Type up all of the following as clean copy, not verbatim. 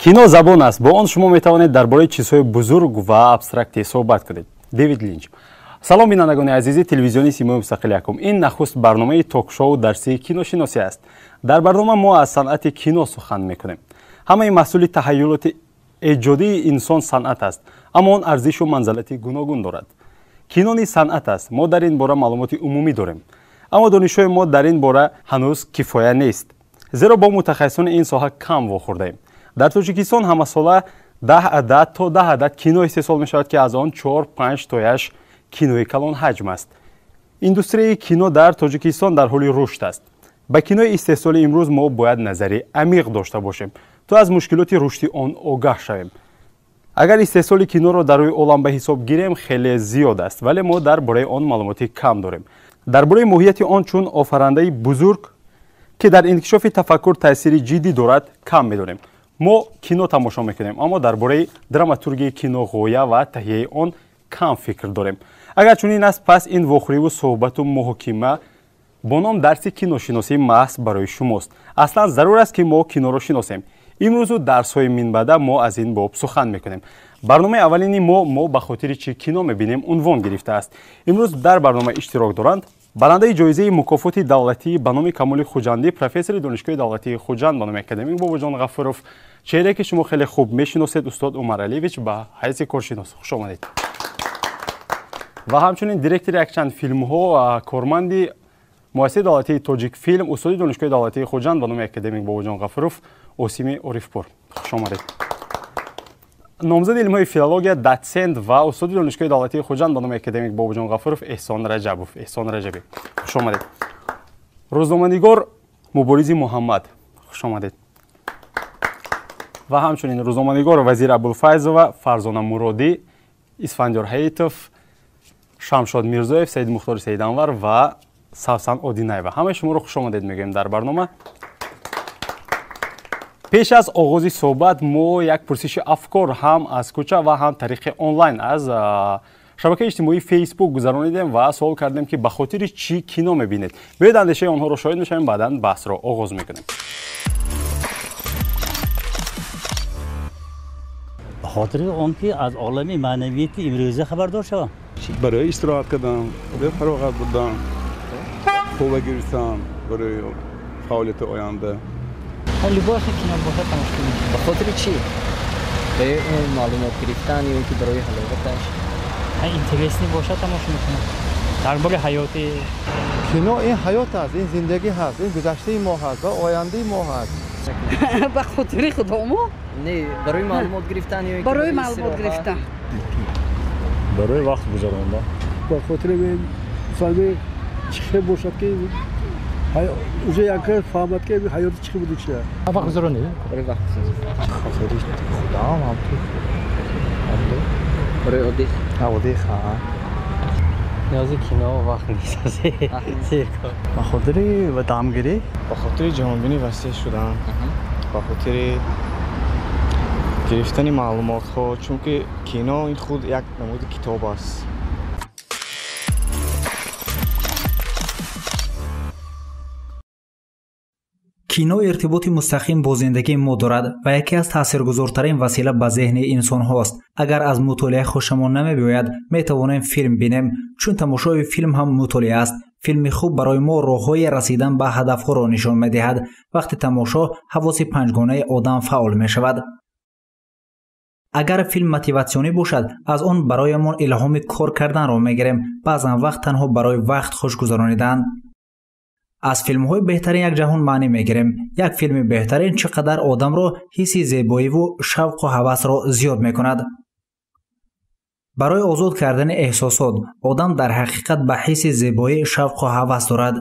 Кино забон аст. Бо он шумо метавонед дар бораи чизҳои бузург ва абстрактӣ суҳбат кунед. Дэвид Линч. Салом, бинандагони азизи телевизиони Симои Мустақил Якум. Ин нахуст барномаи ток-шоу дарсии киношиносӣ аст. Дар барнома мо аз санъати кино сухан мекунем. Ҳамаи маҳсули таҳайюлоти эҷодии инсон санъат аст, аммо он арзишу манзалати гуногун дорад. Кино низ санъат аст. Мо дар ин бора маълумоти умумӣ дорем, аммо донишҳои мо дар ин бора ҳанӯз кифоя нест, зеро бо мутахассисони ин соҳа кам вохӯрдаем. Дар Тоҷикистон ҳамасола 10 адад то 10 адад кино истеҳсол мешавад, ки аз он 4-5 тояш кинои калонҳаҷм аст. Индустрияи кино дар Тоҷикистон дар ҳоли рушд аст. Ба кинои истеҳсоли имрӯз мо бояд назари амиқ дошта бошем, то аз мушкилоти рушди он огаҳ шавем. Агар истеҳсоли киноро дар рӯи олам ба ҳисоб гирем, хеле зиёд аст, вале мо дар бораи он маълумоти кам дорем. Дар бораи моҳияти он чун офарандаи бузург, ки дар инкишофи тафаккур таъсири ҷиддӣ дорад, кам медонем. Мо кино тамошо мекунем, аммо дар бораи драматургияи кино, ғоя ва таҳияи он кам фикр дорем. Агар чунин аст, пас ин вохӯриву суҳбату муҳокима бо ном дарси киношиносӣ маҳз барои шумост. Аслан зарур аст, ки мо киноро шиносем. Имрӯзу дарсҳои минбаъда мо аз ин боб сухан мекунем. Барномаи аввалини мо ба хотири чӣ кино мебинем унвон гирифтааст. Имрӯз дар барнома иштирок доранд барандаи ҷоизаи мукофоти давлатӣ ба номи Камоли Хуҷандӣ, профессори Донишгоҳи давлатии Хуҷанд ба номи академик Бобоҷон Ғафуров, чеҳрае ки шумо хеле хуб мешиносед, устод Умар Алиевич ба ҳайси коршинос. Хуш омадед. Ва ҳамчунин директори якчанд филмҳо, корманди муассисаи давлатии Тоҷикфилм, устоди Донишгоҳи давлатии Хуҷанд ба номи академик Бобоҷон Ғафуров, Осими Орифпур. Хуш омадед. Номзади илмҳои филология, дотсент ва устоди Донишгоҳи давлатии Хуҷанд ба номи академик Бобоҷон Ғафуров Эҳсон Раҷабов. Эҳсон Раҷабӣ, хуш омадед. Рӯзноманигор Муборизи Муҳаммад, хуш омадед. Ва ҳамчунин рӯзноманигор Вазир Абулфайзова, Фарзона Муродӣ, Исфандиёр Ҳаитов, Шамшод Мирзоев, Саид Мухтори Саиданвар ва Савсан Одинаева. Ҳамаи шуморо хуш омадед мегӯем дар барнома. Пеш аз оғози суҳбат мо як пурсиши афкор ҳам аз кӯча ва ҳам тариқи онлайн аз шабакаи иҷтимоии Фейсбук гузаронидем ва суол кардем, ки ба хотири чӣ кино мебинед. Биёед андешаи онҳоро шоҳид мешавем, баъдан баҳсро оғоз мекунем. Ба хотири он ки аз олами маънавияти имрӯза хабардор шавам. Барои истироҳат кардан, барои фароғат бурдан, қувва гирифтан барои фаъолияти оянда. Любое кино бошад тамошо мекунем. Ба хотири чӣ? Барои он маълумот гирифтан ё ки барои ҳаловаташ? Интересный бошад тамошо мекунем. Дар бораи ҳаёти кино. Ин ҳаёт аст, ин зиндагӣ ҳаст, ин гузаштаи мо ҳаст ва ояндаи мо ҳаст. Ба хотири худомо? Не, барои маълумот гирифтан ё барои маълумот гирифтан. Барои вақт гузарондан. Ба хотири фаҳми чӣ хел бошад, ки уже як фаҳмад, ки ҳаёти чӣ буду чия. Вақт гузаронӣ? Барои вақт гузаронӣ. Хотири худам ҳам ту. Барои оддӣ. Оддӣ, ха. Ниёзи кино вақт нест. Ба хотири дамгирӣ. Ба хотири ҷаҳонбинӣ васеъ шудан, ба хотири гирифтани маълумотҳо, чунки кино ин худ як намуди китоб аст. Кино иртиботи мустақим бо зиндагии мо дорад ва яке аз таъсиргузортарин васила ба зеҳни инсонҳост. Агар аз мутолиа хушамон намебиёяд, метавонем филм бинем, чун тамошои филм ҳам мутолиа аст. Филми хуб барои мо роҳҳои расидан ба ҳадафҳоро нишон медиҳад. Вақти тамошо ҳавоси панҷгонаи одам фаъол мешавад. Агар филм мотиватсионӣ бошад, аз он бароямон илҳоми кор карданро мегирем, баъзан вақт танҳо барои вақт хуш гузаронидан. Аз филмҳои беҳтарин як ҷаҳон маънӣ мегирем. Як филми беҳтарин чӣ қадар одамро ҳисси зебоиву шавқу ҳавасро зиёд мекунад. Барои озод кардани эҳсосот одам дар ҳақиқат ба ҳисси зебоӣ шавқу ҳавас дорад.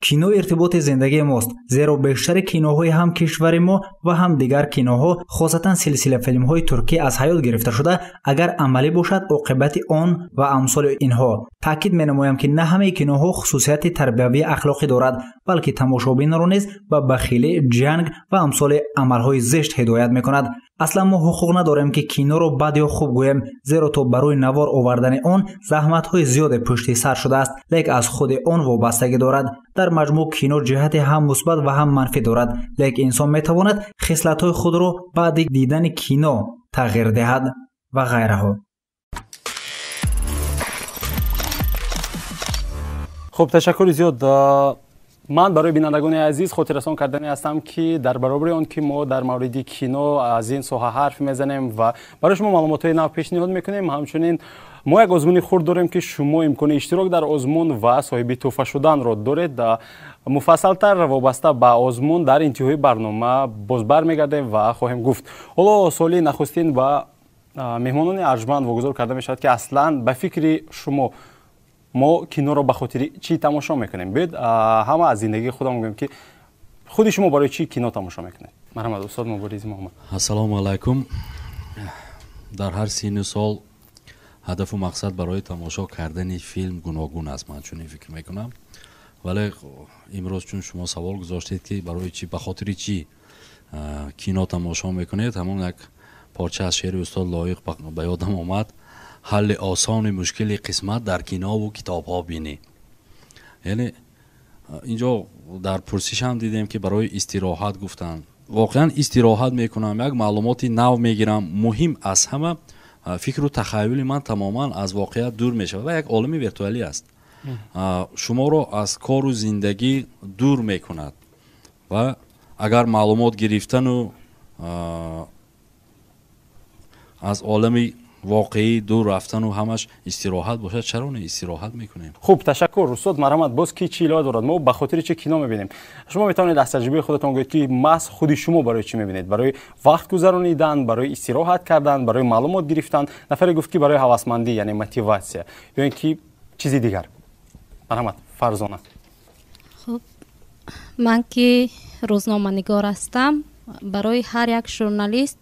Кино иртиботи зиндагии мост, зеро бештари киноҳои ҳам кишвари мо ва ҳам дигар киноҳо, хосатан силсилафилмҳои туркӣ аз ҳаёт гирифта шуда, агар амалӣ бошад, оқибати он ва амсоли инҳо. Таъкид менамоям, ки на ҳамаи киноҳо хусусияти тарбиявии ахлоқӣ дорад, балки тамошобинро низ ба бахилӣ, ҷанг ва амсоли амалҳои зишт ҳидоят мекунад. Аслан мо ҳуқуқ надорем, ки киноро бад ё хуб гӯем, зеро то барои навор овардани он заҳматҳои зиёде пушти сар шудааст, лек аз худи он вобастагӣ дорад. Дар маҷмӯъ кино ҷиҳати ҳам мусбат ва ҳам манфӣ дорад, лек инсон метавонад хислатҳои худро баъди дидани кино тағйир диҳад ва ғайраҳо. Хуб, ташаккури зиёд. Ман барои бинандагони азиз хотиррасон кардани ҳастам, ки дар баробари он ки мо дар мавриди кино аз ин соҳа ҳарф мезанем ва барои шумо маълумотҳои нав пешниҳод мекунем, ҳамчунин мо як озмуни хурд дорем, ки шумо имкони иштирок дар озмун ва соҳиби тӯҳфа шуданро доред. Муфассалтар вобаста ба озмун дар интиҳои барнома боз бармегардем ва хоҳем гуфт. Ҳоло суоли нахустин ба меҳмонони арҷманд вогузор карда мешавад, ки аслан ба фикри шумо мо киноро ба хотири чӣ тамошо мекунем? Биёед ҳама аз зиндагии худам гӯем, ки худи шумо барои чӣ кино тамошо мекунед. Марҳамат, устод Муборизи Муҳаммад. Ассалому алайкум. Дар ҳар синну сол ҳадафу мақсад барои тамошо кардани филм гуногун аст, ман чунин фикр мекунам. Вале имрӯз чун шумо савол гузоштед, ки барои чӣ, ба хотири чӣ кино тамошо мекунед, ҳамон як порча аз шеъри устод Лоиқ ба ёдам омад: ҳалли осони мушкили қисмат дар кинову китобҳо бинӣ. Яъне инҷо дар пурсишам дидем, ки барои истироҳат гуфтанд. Воқеан истироҳат мекунам, як маълумоти нав мегирам. Муҳим аз ҳама фикру тахаюли ман тамоман аз воқеият дур мешавад ва як олами виртуалӣ аст. Шуморо аз кору зиндагӣ дур мекунад ва агар маълумот гирифтану аз олами воқеӣ дур рафтану ҳамаш истироҳат бошад, чаро не истироҳат мекунем? Хуб, ташаккур. Устод, марҳамат, боз ки чӣ илова дорад? Мо ба хотири чӣ кино мебинем? Шумо метавонед аз таҷрибаи худатон гӯед, ки маҳз худи шумо барои чӣ мебинед? Барои вақт гузаронидан, барои истироҳат кардан, барои маълумот гирифтан? Нафаре гуфт, ки барои ҳавасмандӣ, яъне мотиватсия, ё ин ки чизи дигар. Марҳамат, Фарзона. Хуб, ман ки рӯзноманигор ҳастам, барои ҳар як журналист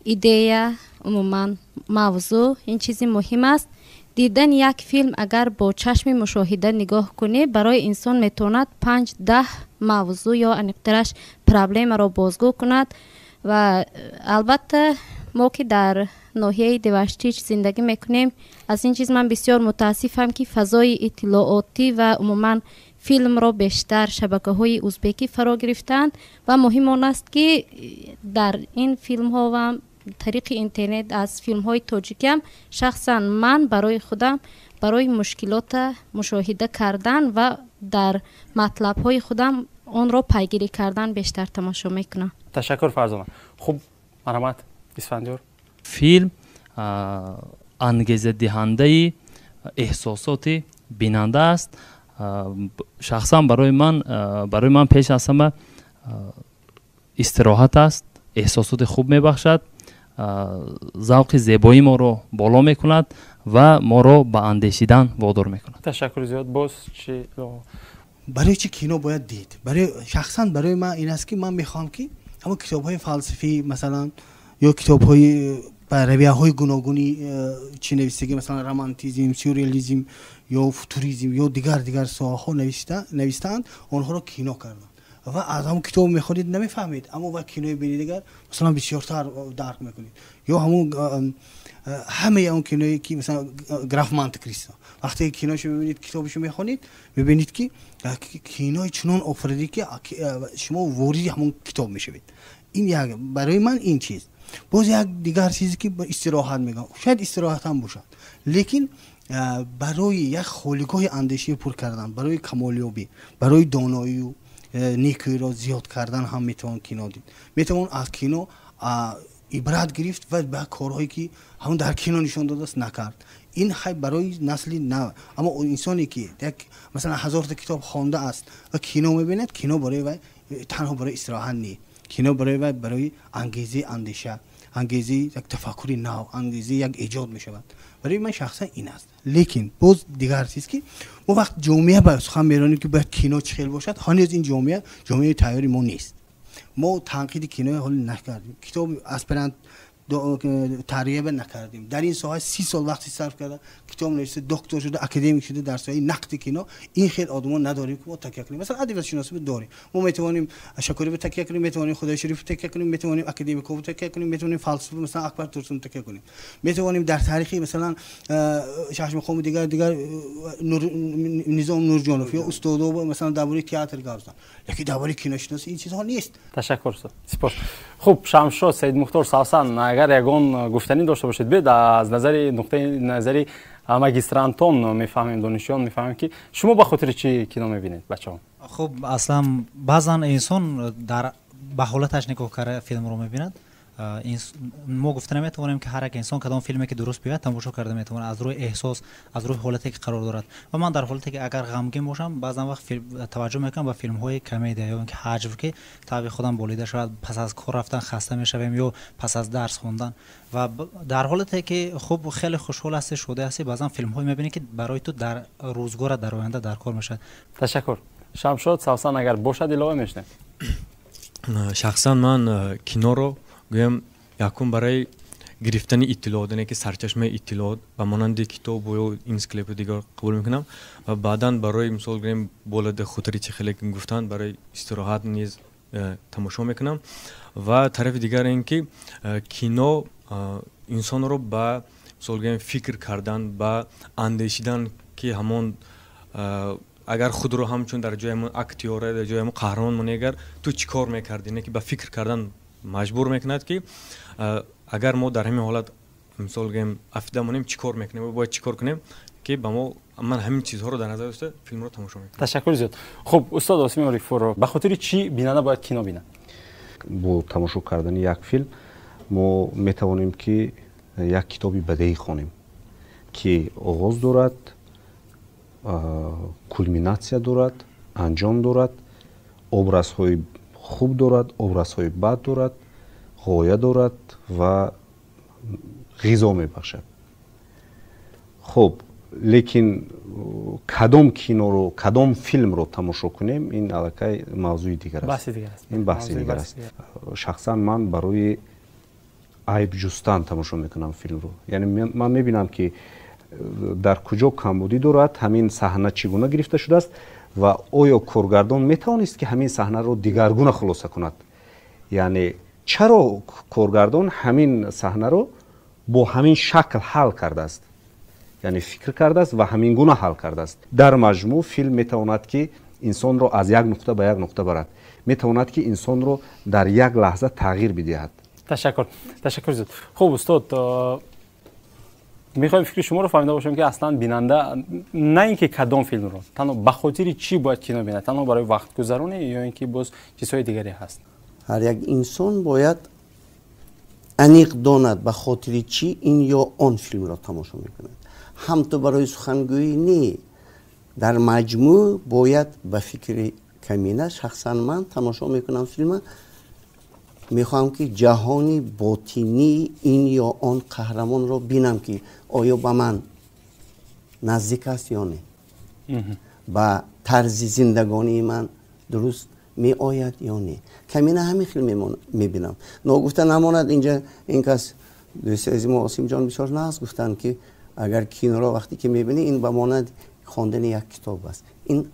идея, умуман мавзӯъ ин чизи муҳим аст. Дидани як филм агар бо чашми мушоҳида нигоҳ кунӣ, барои инсон метавонад 5-10 мавзӯъ ё аниқтараш проблемаро бозгӯ кунад. Ва албатта мо ки дар ноҳияи Деваштич зиндагӣ мекунем, аз ин чиз ман бисёр мутаассифам, ки фазои иттилоотӣ ва умуман филмро бештар шабакаҳои узбекӣ фаро гирифтаанд ва муҳим он аст, ки дар ин филмҳо ва тариқи интернет аз филмҳои тоҷикиам шахсан ман барои худам барои мушкилота мушоҳида кардан ва дар матлабҳои худам онро пайгирӣ кардан бештар тамошо мекунам. Ташаккур, Фарзона. Хуб, марҳамат, Исфандиёр. Филм ангезадиҳандаи эҳсосоти бинанда аст. Шахсан барои ман пеш аз ҳама истироҳат аст, эҳсосоти хуб мебахшад, завқи зебоӣ моро боло мекунад ва моро ба андешидан водор мекунад. Ташаккури зиёд. Боз чӣ? Барои чӣ кино бояд дид? Барои шахсан барои ман ин аст, ки ман мехоҳам, ки ҳамон китобҳои фалсафӣ масалан ё китобҳои ба равияҳои гуногуни чӣ нависагӣ, масалан романтизм, сюрреализм ё футуризм ё дигар соҳаҳо навистаанд, онҳоро кино карданд ва аз ҳамон китоб мехонед намефаҳмед, аммо ва кинои бинед дигар масалан бисёртар дарк мекунед. Ё ҳамон ҳамаи он киное ки масалан Граф Монте Кристо, вақте киношо мебинед, китобашо мехонед, мебинед, ки кинои чунон офаридӣ, ки шумо вориди ҳамон китоб мешавед. Ин як барои ман ин чиз. Боз як дигар чизе ки истироҳат мегӯям, шояд истироҳат ҳам бошад, лекин барои як холигоҳи андешӣ пур кардан, барои камолёбӣ, барои доноию некӯиро зиёд кардан ҳам метавон кино дид. Метавон аз кино ибрат гирифт ва ба корҳое ки ҳамон дар кино нишон додааст накард. Ин хай барои насли нав. Аммо инсоне ки як масалан 1000 та китоб хондааст ва кино мебинад, кино барои вай танҳо барои истироҳат не, кино барои вай барои ангезаи андеша, ангезаи як тафаккури нав, ангезаи як эҷод мешавад. Барои ман шахсан ин аст. Лекин боз дигар чиз, ки мо вақт ҷомеа ба сухан меронем, ки бояд кино чӣ хел бошад, ҳанӯз ин ҷомеаи тайёри мо нест. Мо танқиди кинои ҳоло накардем. Китоби аспирант тарбия накардем. Дар ин соҳа 30 сол вақти сарф карда, китоб навишта, доктор шуда, академик шуда, дар соҳаи нақди кино ин хел одамон надорем, ки мо такя кунем. Масалан, адабиётшиносӣ дорем, мо метавонем Шакурӣ такя кунем, метавонем Худои Шариф такя кунем, метавонем академиков такя кунем, метавонем фалсафа, масалан, Акбар Турсун такя кунем, метавонем дар таърихи, масалан, Шашмақом, дигар Низом Нурҷонов ё устодо, масалан, дар бораи театр гап зан, лекин дар бораи киношиносӣ ин чизҳо нест. Ташаккур, сипос. Хуб, Шамшод, Саидмухтор, Савсан, агар ягон гуфтанӣ дошта бошед, биёед аз назари нуқтаи назари магистрантон мефаҳмем, донишҷӯён мефаҳмем, ки шумо ба хотири чӣ кино мебинед, бачаҳо? Хуб, аслан баъзан инсон дар ба ҳолаташ нигоҳ карда филмро мебинад. Мо гуфта наметавонем, ки ҳар як инсон кадом филме ки дуруст биёяд, тамошо карда метавонад, аз рӯи эҳсос, аз рӯи ҳолате ки қарор дорад. Ва ман дар ҳолате ки агар ғамгин бошам, баъзан вақт таваҷҷӯҳ мекунам ба филмҳои комедия ё ин ки ҳаҷв, ки табъи худам болида шавад. Пас аз кор рафтан хаста мешавем ё пас аз дарс хондан. Ва дар ҳолате ки хуб, хеле хушҳол ҳастӣ, шода ҳастӣ, баъзан филмҳое мебинӣ, ки барои ту дар рӯзгора, дар оянда дар кор мешавад. Ташаккур, Шамшод. Савсан, агар бошад, илова мешунем. Шахсан ман киноро, гӯям, якум барои гирифтани иттилоот, яъне ки сарчашмаи иттилоот ба монанди китобу ё энсиклопедия дигар қабул мекунам ва баъдан барои, мисол гӯем, болода хотири чӣ хеле гуфтанд, барои истироҳат низ тамошо мекунам. Ва тарафи дигар ин ки кино инсонро ба, мисол гӯем, фикр кардан, ба андешидан, ки ҳамон агар худро ҳамчун дар ҷои ҳамон актёра, дар ҷои ҳамон қаҳрамон монӣ, агар ту чӣ кор мекардӣ, не ки ба фикр кардан маҷбур мекунад, ки агар мо дар ҳамин ҳолат, мисол гӯем, афтида монем, чӣ кор мекунем ва бояд чӣ кор кунем, ки ба мо ман ҳамин чизҳоро дар назар дошта филмро тамошо мекунам. Ташаккур зиёд. Хуб, устод Осими Орифпур, ба хотири чӣ бинанда бояд кино бинад? Бо тамошо кардани як филм мо метавонем, ки як китоби бадеӣ хонем, ки оғоз дорад, кулминатсия дорад, анҷом дорад, образҳои хуб дорад, образҳои бад дорад, ғоя дорад ва ғизо мебахшад. Хуб, лекин кадом киноро, кадом филмро тамошо кунем, ин аллакай мавзӯи дигар аст, ин баҳси дигар аст. Шахсан ман барои айб ҷустан тамошо мекунам филмро, яъне ман мебинам, ки дар куҷо камбудӣ дорад, ҳамин саҳна чӣ гуна гирифта шудааст ва оё коргардон метавонист, ки ҳамин саҳнаро дигаргуна хулоса кунад, яъне чаро коргардон ҳамин саҳнаро бо ҳамин шакл ҳал кардааст, яъне фикр кардааст ва ҳамин гуна ҳал кардааст. Дар маҷмӯъ филм метавонад, ки инсонро аз як нуқта ба як нуқта барад, метавонад, ки инсонро дар як лаҳза тағйир бидиҳад. Ташаккур, ташаккур зиёд. Хуб, устод, мехоҳем фикри шуморо фаҳмида бошем, ки аслан бинанда на ин ки кадом филмро, танҳо ба хотири чӣ бояд кино бинад? Танҳо барои вақтгузаронӣ ё ин ки боз чизҳои дигаре ҳаст? Ҳар як инсон бояд аниқ донад, ба хотири чӣ ин ё он филмро тамошо мекунад. Ҳам ту барои сухангӯӣ не, дар маҷмӯъ бояд ба фикри камина. Шахсан ман тамошо мекунам филма, мехоҳам, ки ҷаҳони ботинии ин ё он қаҳрамонро бинам, ки оё ба ман наздик аст ё не, ба тарзи зиндагонии ман дуруст меояд ё не. Камина ҳамин хел мебинам. Ногуфта намонад, инҷа ин кас, дӯсти азизи мо Осимҷон, бисёр нағз гуфтанд, ки агар киноро вақте ки мебинӣ, ин ба монанд хондани як китоб аст. Ин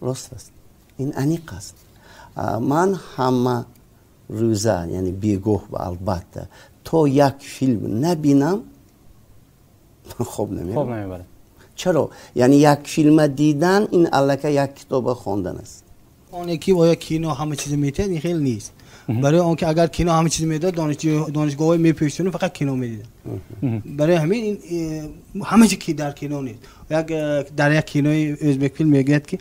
рост аст, ин аниқ аст. Ман ҳама рӯза, яъне бегоҳ ва албатта то як филм набинам, хоб намебарам. Чаро? Яъне як филма дидан, ин аллакай як китоба хондан аст. Оне ки оё кино ҳама чизе метиҳад, ин хел нест, барои он ки агар кино ҳама чиз медод, донишгоҳҳои мепештуну фақат кино медиданд. Барои ҳамин ҳама чи ки дар кино нест. Як дар як кинои ӯзбекфилм мегӯяд, ки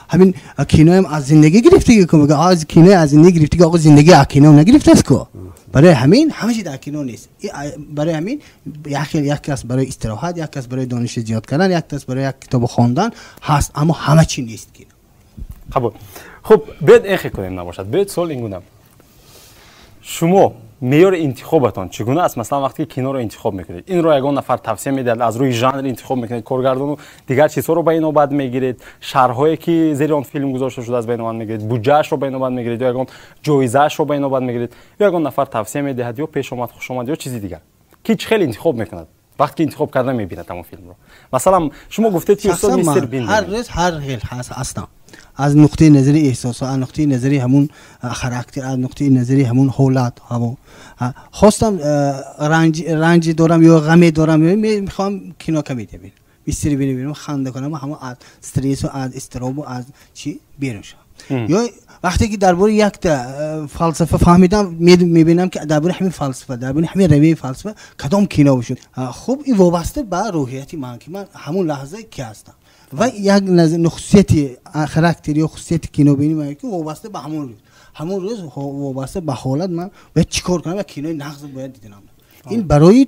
ҳамин киноям аз зиндагӣ гирифтагӣ ку. Мега, аз кинои аз зиндагӣ гирифтагӣ, оқо, зиндагӣ аз кино нагирифтааст ку. Барои ҳамин ҳама чи дар кино нест. Барои ҳамин як хел, як кас барои истироҳат, як кас барои дониши зиёд кардан, як кас барои як китобо хондан ҳаст, аммо ҳама чи нест кино. Қабул. Хуб, биёед ин хел кунем, набошад, биёед суол ин гуна: шумо Меъёри интихобатон чӣ гуна аст? Масалан, вақте ки киноро интихоб мекунед, инро ягон нафар тавсия медиҳад, аз рӯи жанр интихоб мекунед, коргардону дигар чизҳоро ба инобат мегиред, шарҳҳое ки зери он филм гузошта шудааст ба инобат мегиред, буҷаашро ба инобат мегиред, ё ягон ҷоизаашро ба инобат мегиред, ё ягон нафар тавсия медиҳад, ё пешомад, хушомад, ё чизи дигар. Ки чӣ хел интихоб мекунад? Вақте ки интихоб карда мебинад ҳамон филмро. Масалан, шумо гуфтед ки устод мистер Бин. Ҳар рӯз ҳар хел ҳастам. Аз нуқтаи назари эҳсосот, аз нуқтаи назари ҳамун характер, аз нуқтаи назари ҳамун ҳолат, ҳаво. Хостам ранҷ дорам ё ғаме дорам, мехоҳам кино комедия бинам. Мистер Бин бинам, ханда кунам, ҳамон аз стресс ва аз изтироб ва аз чӣ берун шавам. Ё вақте ки дар бораи якта фалсафа фаҳмидам, мебинам ки дар бораи ҳамин фалсафа, дар бораи ҳамин равияи фалсафа кадом кино шуд. Хуб, ин вобаста ба рӯҳияти ман, ки ман ҳамун лаҳза ки ҳастам. Ва як хусусияти характер ё хусусияти кинобинӣ ман ки вобаста ба ҳамон рӯз. Ҳамон рӯз вобаста ба ҳолат ман бояд чӣ кор кунам ва кинои нағз бояд диданам. Ин барои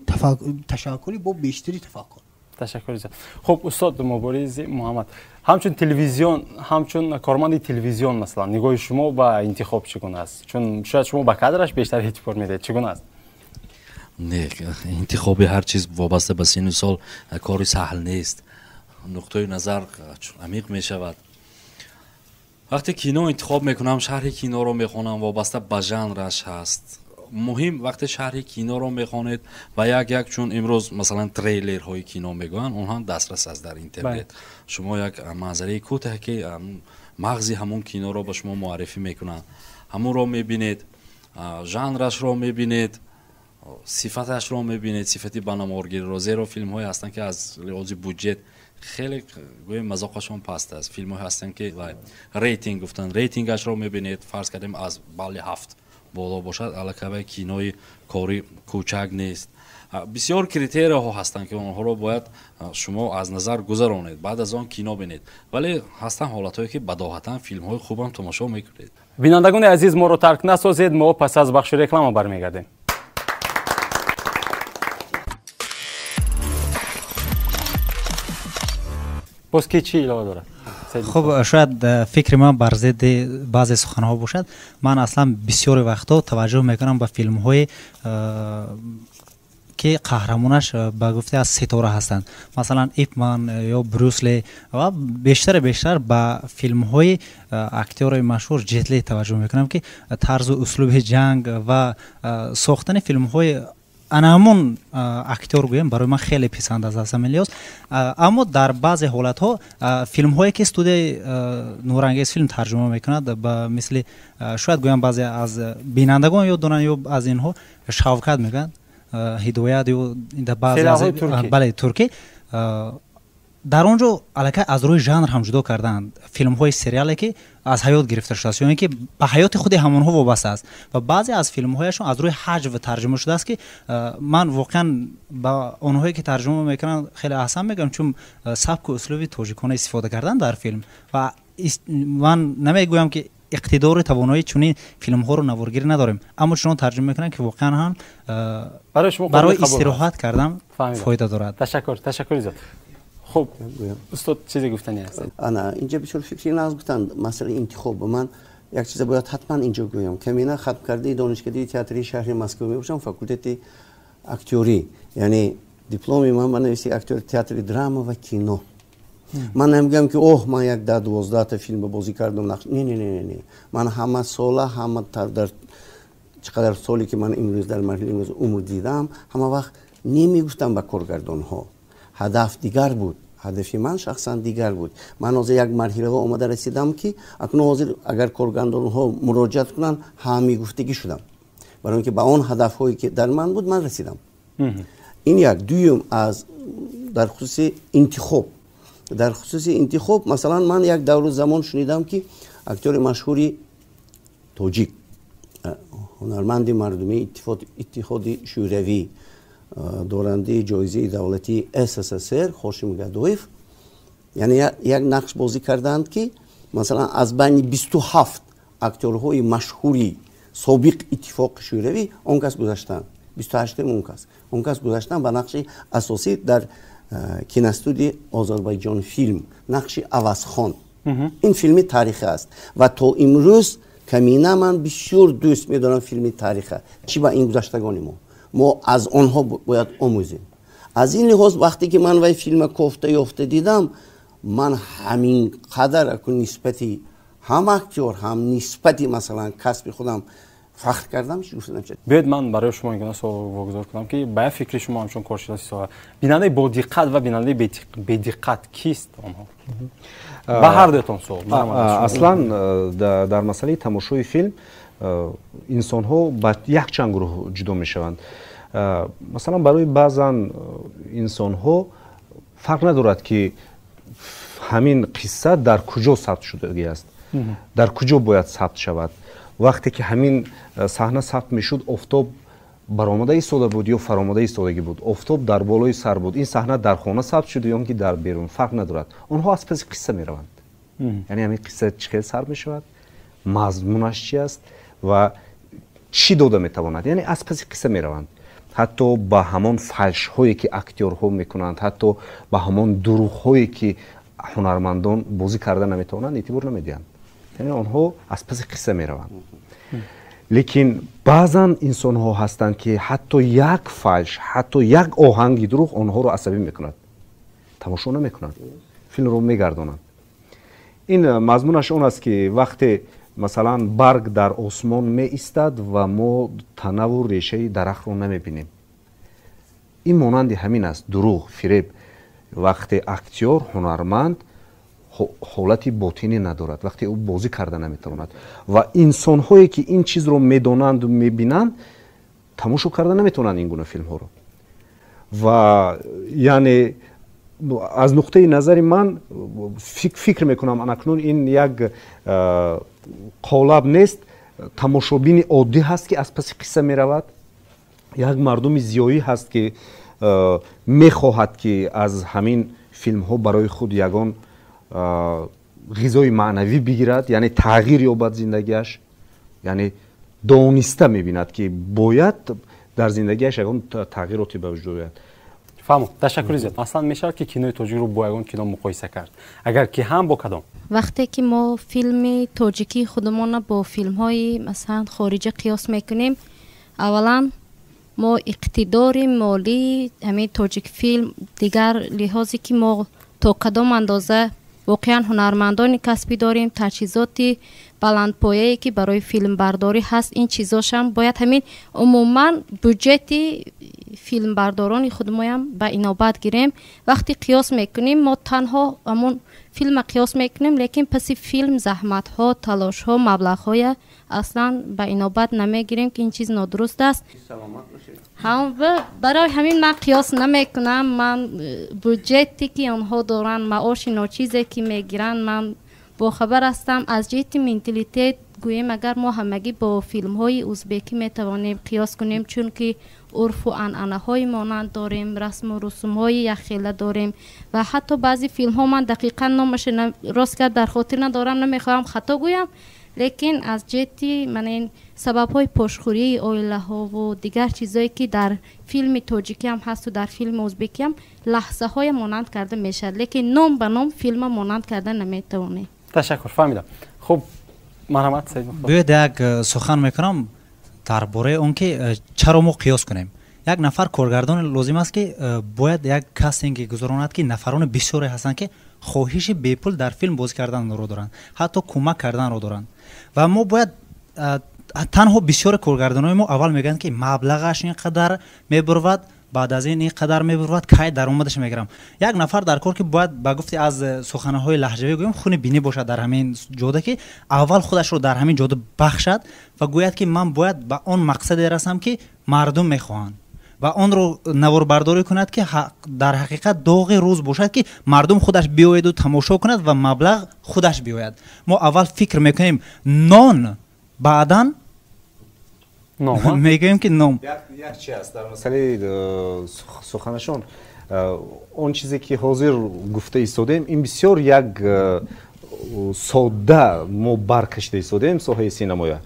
ташаккули бо бештари тафаккур. Ташаккур. Хуб, устод Мубориз Муҳаммад, ҳамчун телевизион, ҳамчун корманди телевизион, масалан, нигоҳи шумо ба интихоб чӣ гуна аст? Чун шояд шумо ба кадраш бештар эътибор медиҳед, чӣ гуна аст? Не, интихоби ҳар чиз вобаста ба синну сол кори саҳл нест. Нуқтаи назар амиқ мешавад. Вақте кино интихоб мекунам, шарҳи киноро мехонам, вобаста ба жанраш ҳаст. Муҳим вақте шарҳи киноро мехонед ва як чун имрӯз масалан трейлерҳои кино мегӯянд, онҳо ҳам дастрас аст дар интернет. Шумо як манзараи кӯтаҳ ки мағзи ҳамон киноро ба шумо муаррифӣ мекунанд, ҳамонро мебинед, жанрашро мебинед, сифаташро мебинед, сифати банаморгириро, зеро филмҳое ҳастанд ки аз лиҳози буҷет хеле гӯем мазоқашон паст аст. Филмҳое ҳастанд ки рейтинг гуфтанд, рейтингашро мебинед, фарз кардем аз балли 7 боло бошад, аллакай кинои кори кӯчак нест. Бисёр критерияҳо ҳастанд ки онҳоро бояд шумо аз назар гузаронед, баъд аз он кино бинед. Вале ҳастанд ҳолатҳое ки бадоҳатан филмҳои хубам тамошо мекунед. Бинандагони азиз, моро тарк насозед, мо пас аз бахши реклама бармегардем. Боз ки чӣ илова дорад? Хуб, шояд фикри ман бар зидди баъзе суханҳо бошад. Ман аслан бисёри вақтҳо таваҷҷӯҳ мекунам ба филмҳое ки қаҳрамонаш ба гуфте аз ситора ҳастанд, масалан Ипман ё Брюсли, ва бештар ба филмҳои актёрои машҳур Ҷет Ли таваҷҷӯҳ мекунам, ки тарзу услуби ҷанг ва сохтани филмҳои ана ҳамон актёр гӯям барои ман хеле писанд аст аз ҳамин лиҳоз. Аммо дар баъзе ҳолатҳо филмҳое ки студияи Нурангез филм тарҷума мекунад, ба мисли шояд гӯям баъзе аз бинандагон ёд доранд ё аз инҳо Шавкат мегӯянд, Ҳидоят ё баъзе аз бале туркӣ, дар он ҷо аллакай аз рӯи жанр ҳам ҷудо кардаанд филмҳои сериале ки аз ҳаёт гирифта шудааст ё ин ки ба ҳаёти худи ҳамонҳо вобаста аст, ва баъзе аз филмҳояшон аз рӯи ҳаҷв тарҷума шудааст ки ман воқеан ба онҳое ки тарҷума мекунанд хеле аҳсан мегӯям, чун сабку услуби тоҷикона истифода кардан дар филм, ва ман намегӯям ки иқтидори тавоноии чунин филмҳоро наворгирӣ надорем, аммо чунон тарҷума мекунанд ки воқеан ҳам барои истироҳат кардан фоида дорад. Ташаккур, ташаккури зиёд. Хуб, устод чизе гуфтани ҳаст? Ана инҷа бисёр фикри нағз гуфтанд масъалаи интихоб. Ман як чиза бояд ҳатман инҷо гӯям. Камина хатмкардаи донишкадаи театри шаҳри Москва мебошам, факултети актёрӣ, яъне дипломи ман ба нависи актёри театри драма ва кино. Ман намегӯям ки оҳ, ман як 10-12 та филм бозӣ кардам. Не, не, не, не, ман ҳама сола, ҳама дар чӣ қадар соле ки ман имрӯз дар марҳилаи имрӯз умр дидам, ҳама вақт намегуфтам ба коргардонҳо. Ҳадаф дигар буд. Ҳадафи ман шахсан дигар буд. Ман ҳозир як марҳилаға омада расидам ки акнун ҳозир агар коргардонҳо муроҷиат кунанд, ҳамигуфтагӣ шудам. Барои он ки ба он ҳадафҳое ки дар ман буд, ман расидам. Ин як. Дуюм, аз дар хусуси интихоб. Дар хусуси интихоб, масалан, ман як давру замон шунидам ки актёри машҳури тоҷик, ҳунарманди мардумии Иттиҳоди Шӯравӣ, дорандаи ҷоизаи давлатии СССР Хошим Гадоев, яъне як нақш бозӣ карданд ки масалан аз байни 27 актёрҳои машҳури собиқ Иттифоқи Шӯравӣ он кас гузаштанд, 28-ум он кас гузаштанд ба нақши асосӣ дар киностудияи Озарбойҷон филм, нақши Авазхон. Ин филми таърихӣ аст ва то имрӯз Камина ман бисёр дӯст медорам филми тариха. Чӣ ба ин гузаштагони мо? Мо аз онҳо бояд омӯзем. Аз ин лиҳоз вақте ки ман вай филма кофта ёфта дидам, ман ҳамин қадар нисбати ҳам актёр, ҳам нисбати масалан касби худам фахр кардам, чӣ гуфта намешавад. Биёед ман барои шумо ин гуна суол вогузор кунам, ки ба фикри шумо ҳамчун коршиноси соҳа, бинандаи бодиққат ва бинандаи бедиққат кист онҳо? Ба ҳар дуятон суол. Аслан дар масъалаи тамошои филм инсонҳо ба якчанд гурӯҳ ҷудо мешаванд. Масалан, барои баъзан инсонҳо фарқ надорад, ки ҳамин қисса дар куҷо сабт шудагӣ аст, дар куҷо бояд сабт шавад. Вақте ки ҳамин саҳна сабт мешуд, офтоб баромада истода буд ё фаромада истодагӣ буд, офтоб дар болои сар буд, ин саҳна дар хона сабт шуд ё он ки дар берун, фарқ надорад. Онҳо аз паси қисса мераванд. Яъне ҳамин қисса чӣ хел сар мешавад, мазмунаш чи аст ва чӣ дода метавонад, яъне аз паси қисса мераванд. Ҳатто ба ҳамон фалшҳое ки актёрҳо мекунанд, ҳатто ба ҳамон дурӯғҳое ки ҳунармандон бозӣ карда наметавонанд, эътибор намедиҳанд. Яъне онҳо аз паси қисса мераванд. Лекин баъзан инсонҳо ҳастанд, ки ҳатто як фалш, ҳатто як оҳанги дурӯғ онҳоро асабӣ мекунад, тамошо намекунанд, филмро мегардонанд. Ин мазмунаш он аст, ки вақте масалан барг дар осмон меистад ва мо танавву решаи дарахтро намебинем, ин монанди ҳамин аст: дурӯғ, фиреб. Вақте актёр, ҳунарманд ҳолати ботинӣ надорад, вақте ӯ бозӣ карда наметавонад ва инсонҳое ки ин чизро медонанду мебинанд, тамошо карда наметавонанд ин гуна филмҳоро. Ва яъне аз нуқтаи назари ман фикр мекунам, анакнун ин як қолаб нест, тамошобини оддӣ ҳаст, ки аз паси қисса меравад, як мардуми зиёӣ ҳаст, ки мехоҳад, ки аз ҳамин филмҳо барои худ ягон ғизои маънавӣ бигирад, яъне тағйир ёбад зиндагиаш, яъне дониста мебинад, ки бояд дар зиндагиаш ягон тағйироте ба вуҷуд ояд. Фаҳмо, ташаккури зиёд. Аслан мешавад, ки кинои тоҷикро бо ягон кино муқоиса кард? Агар ки ҳам, бо кадом? Вақте ки мо филми тоҷикии худамонро бо филмҳои масалан хориҷа қиёс мекунем, аввалан мо иқтидори молии ҳамин тоҷикфилм, дигар лиҳозе ки мо то кадом андоза воқеан ҳунармандони касбӣ дорем, таҷҳизоти баландпояе ки барои филмбардорӣ ҳаст, ин чизошам бояд ҳамин умуман бюҷети филмбардорони худмоям ба инобат гирем. Вақте қиёс мекунем, мо танҳо ҳамон филма қиёс мекунем, лекин паси филм заҳматҳо, талошҳо, маблағҳоя аслан ба инобат намегирем, ки ин чиз нодуруст аст. Барои ҳамин ман қиёс намекунам. Ман бюҷете ки онҳо доранд, маоши ночизе ки мегиранд, ман бохабар ҳастам. Аз ҷиҳати менталитет гӯем, агар мо ҳамагӣ бо филмҳои узбекӣ метавонем қиёс кунем, чунки урфу анъанаҳои монанд дорем, расму русумҳои якхела дорем ва ҳатто баъзе филмҳо, ман дақиқан номаша рост кард дар хотир надорам, намехоҳам хато гӯям, лекин аз ҷиҳати мана ин сабабҳои пошхӯрии оилаҳову дигар чизое ки дар филми тоҷикиам ҳасту дар филми узбекиам лаҳзаҳое монанд карда мешавад, лекин ном ба ном филма монанд карда наметавонем. Ташаккур, фаҳмидам. Хуб, марҳамат, Саид. Биёед як сухан мекунам дар бораи он ки чаро мо қиёс кунем. Як нафар коргардон лозим аст, ки бояд як кастинге гузаронад, ки нафарони бисёре ҳастанд, ки хоҳиши бепул дар филм бозӣ карданро доранд, ҳатто кӯмак карданро доранд. Ва мо бояд танҳо бисёре коргардонои мо аввал мегӯянд, ки маблағаш ин қадар мебурвад, баъд аз ин ин қадар мебурвад, кай даромадаш мегирам. Як нафар дар кор, ки бояд ба гуфти аз суханаҳои лаҳҷавӣ гӯем, хуни бинӣ бошад дар ҳамин ҷода, ки аввал худашро дар ҳамин ҷода бахшад ва гӯяд, ки ман бояд ба он мақсаде расам, ки мардум мехоҳанд, ва онро наворбардорӣ кунад, ки дар ҳақиқат доғи рӯз бошад, ки мардум худаш биёяду тамошо кунад ва маблағ худаш биёяд. Мо аввал фикр мекунем нон, баъдан мегӯем, ки ном. Як чи аст дар масъалаи суханашон. Он чизе ки ҳозир гуфта истодем, ин бисёр як содда мо баркашида истодем соҳаи синамоя,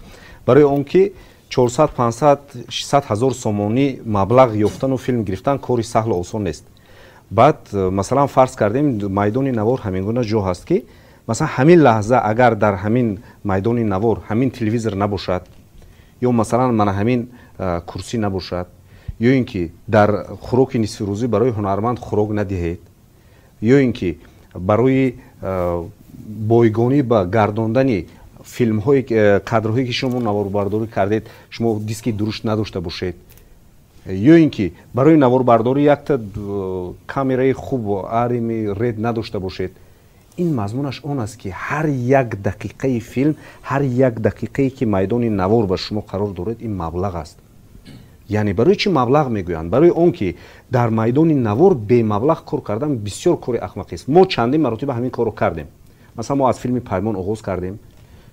барои он ки 400, 500, 600 ҳазор сомонӣ маблағ ёфтану филм гирифтан кори саҳлу осон нест. Баъд масалан фарз кардем, майдони навор ҳамин гуна ҷо ҳаст, ки Масалан, ҳамин лаҳза агар дар ҳамин майдони навор ҳамин телевизор набошад, ё масалан мана ҳамин курсӣ набошад, ё ин ки дар хӯроки нисфирӯзӣ барои ҳунарманд хӯрок надиҳед, ё ин ки барои бойгонӣ ба гардондани филмҳои, кадрҳое ки шумо наворбардорӣ кардед, шумо диски дурушт надошта бошед, ё ин ки барои наворбардорӣ якта камераи хуб арими ред надошта бошед, ин мазмунаш он аст, ки ҳар як дақиқаи филм, ҳар як дақиқае ки майдони навор ба шумо қарор доред, ин маблағ аст. Яъне барои чӣ маблағ мегӯянд? Барои он ки дар майдони навор бемаблағ кор кардан бисёр кори ахмақист. Мо чандин маротиба ҳамин корро кардем. Масалан, мо аз филми Паймон оғоз кардем,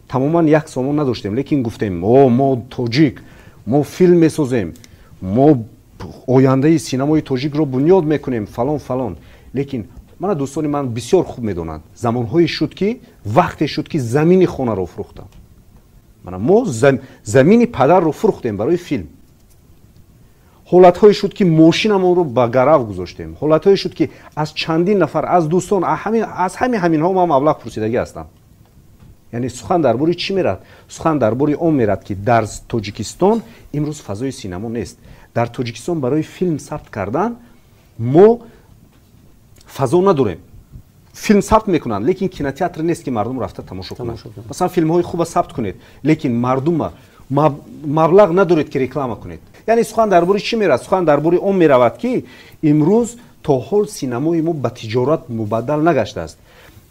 тамоман як сомон надоштем, лекин гуфтем: о, мо тоҷик, мо филм месозем, мо ояндаи синамои тоҷикро бунёд мекунем, фалон, фалон. Лекин мана дӯстони ман бисёр хуб медонанд, замонҳое шуд ки, вақте шуд ки замини хонаро фурӯхтам. Мана мо замини падарро фурӯхтем барои филм. Ҳолатҳое шуд, ки мошинамонро ба гарав гузоштем. Ҳолатҳое шуд, ки аз чандин нафар, аз дӯстон, аз ҳами ҳаминҳо ман маблағ пурсидагӣ ҳастам. Яъне сухан дар бораи чӣ мерад? Сухан дар бораи он мерад, ки дар Тоҷикистон имрӯз фазои синамо нест. Дар Тоҷикистон барои филм сабт кардан мо фазо надорем. Филм сабт мекунанд, лекин кинотеатр нест, ки мардум рафта тамошо кунанд. Масалан, филмҳои хуба сабт кунед, лекин мардума маблағ надоред, ки реклама кунед. Яъне сухан дар бораи чӣ мерад? Сухан дар бораи он меравад, ки имрӯз то ҳол синамои мо ба тиҷорат мубаддал нагаштааст.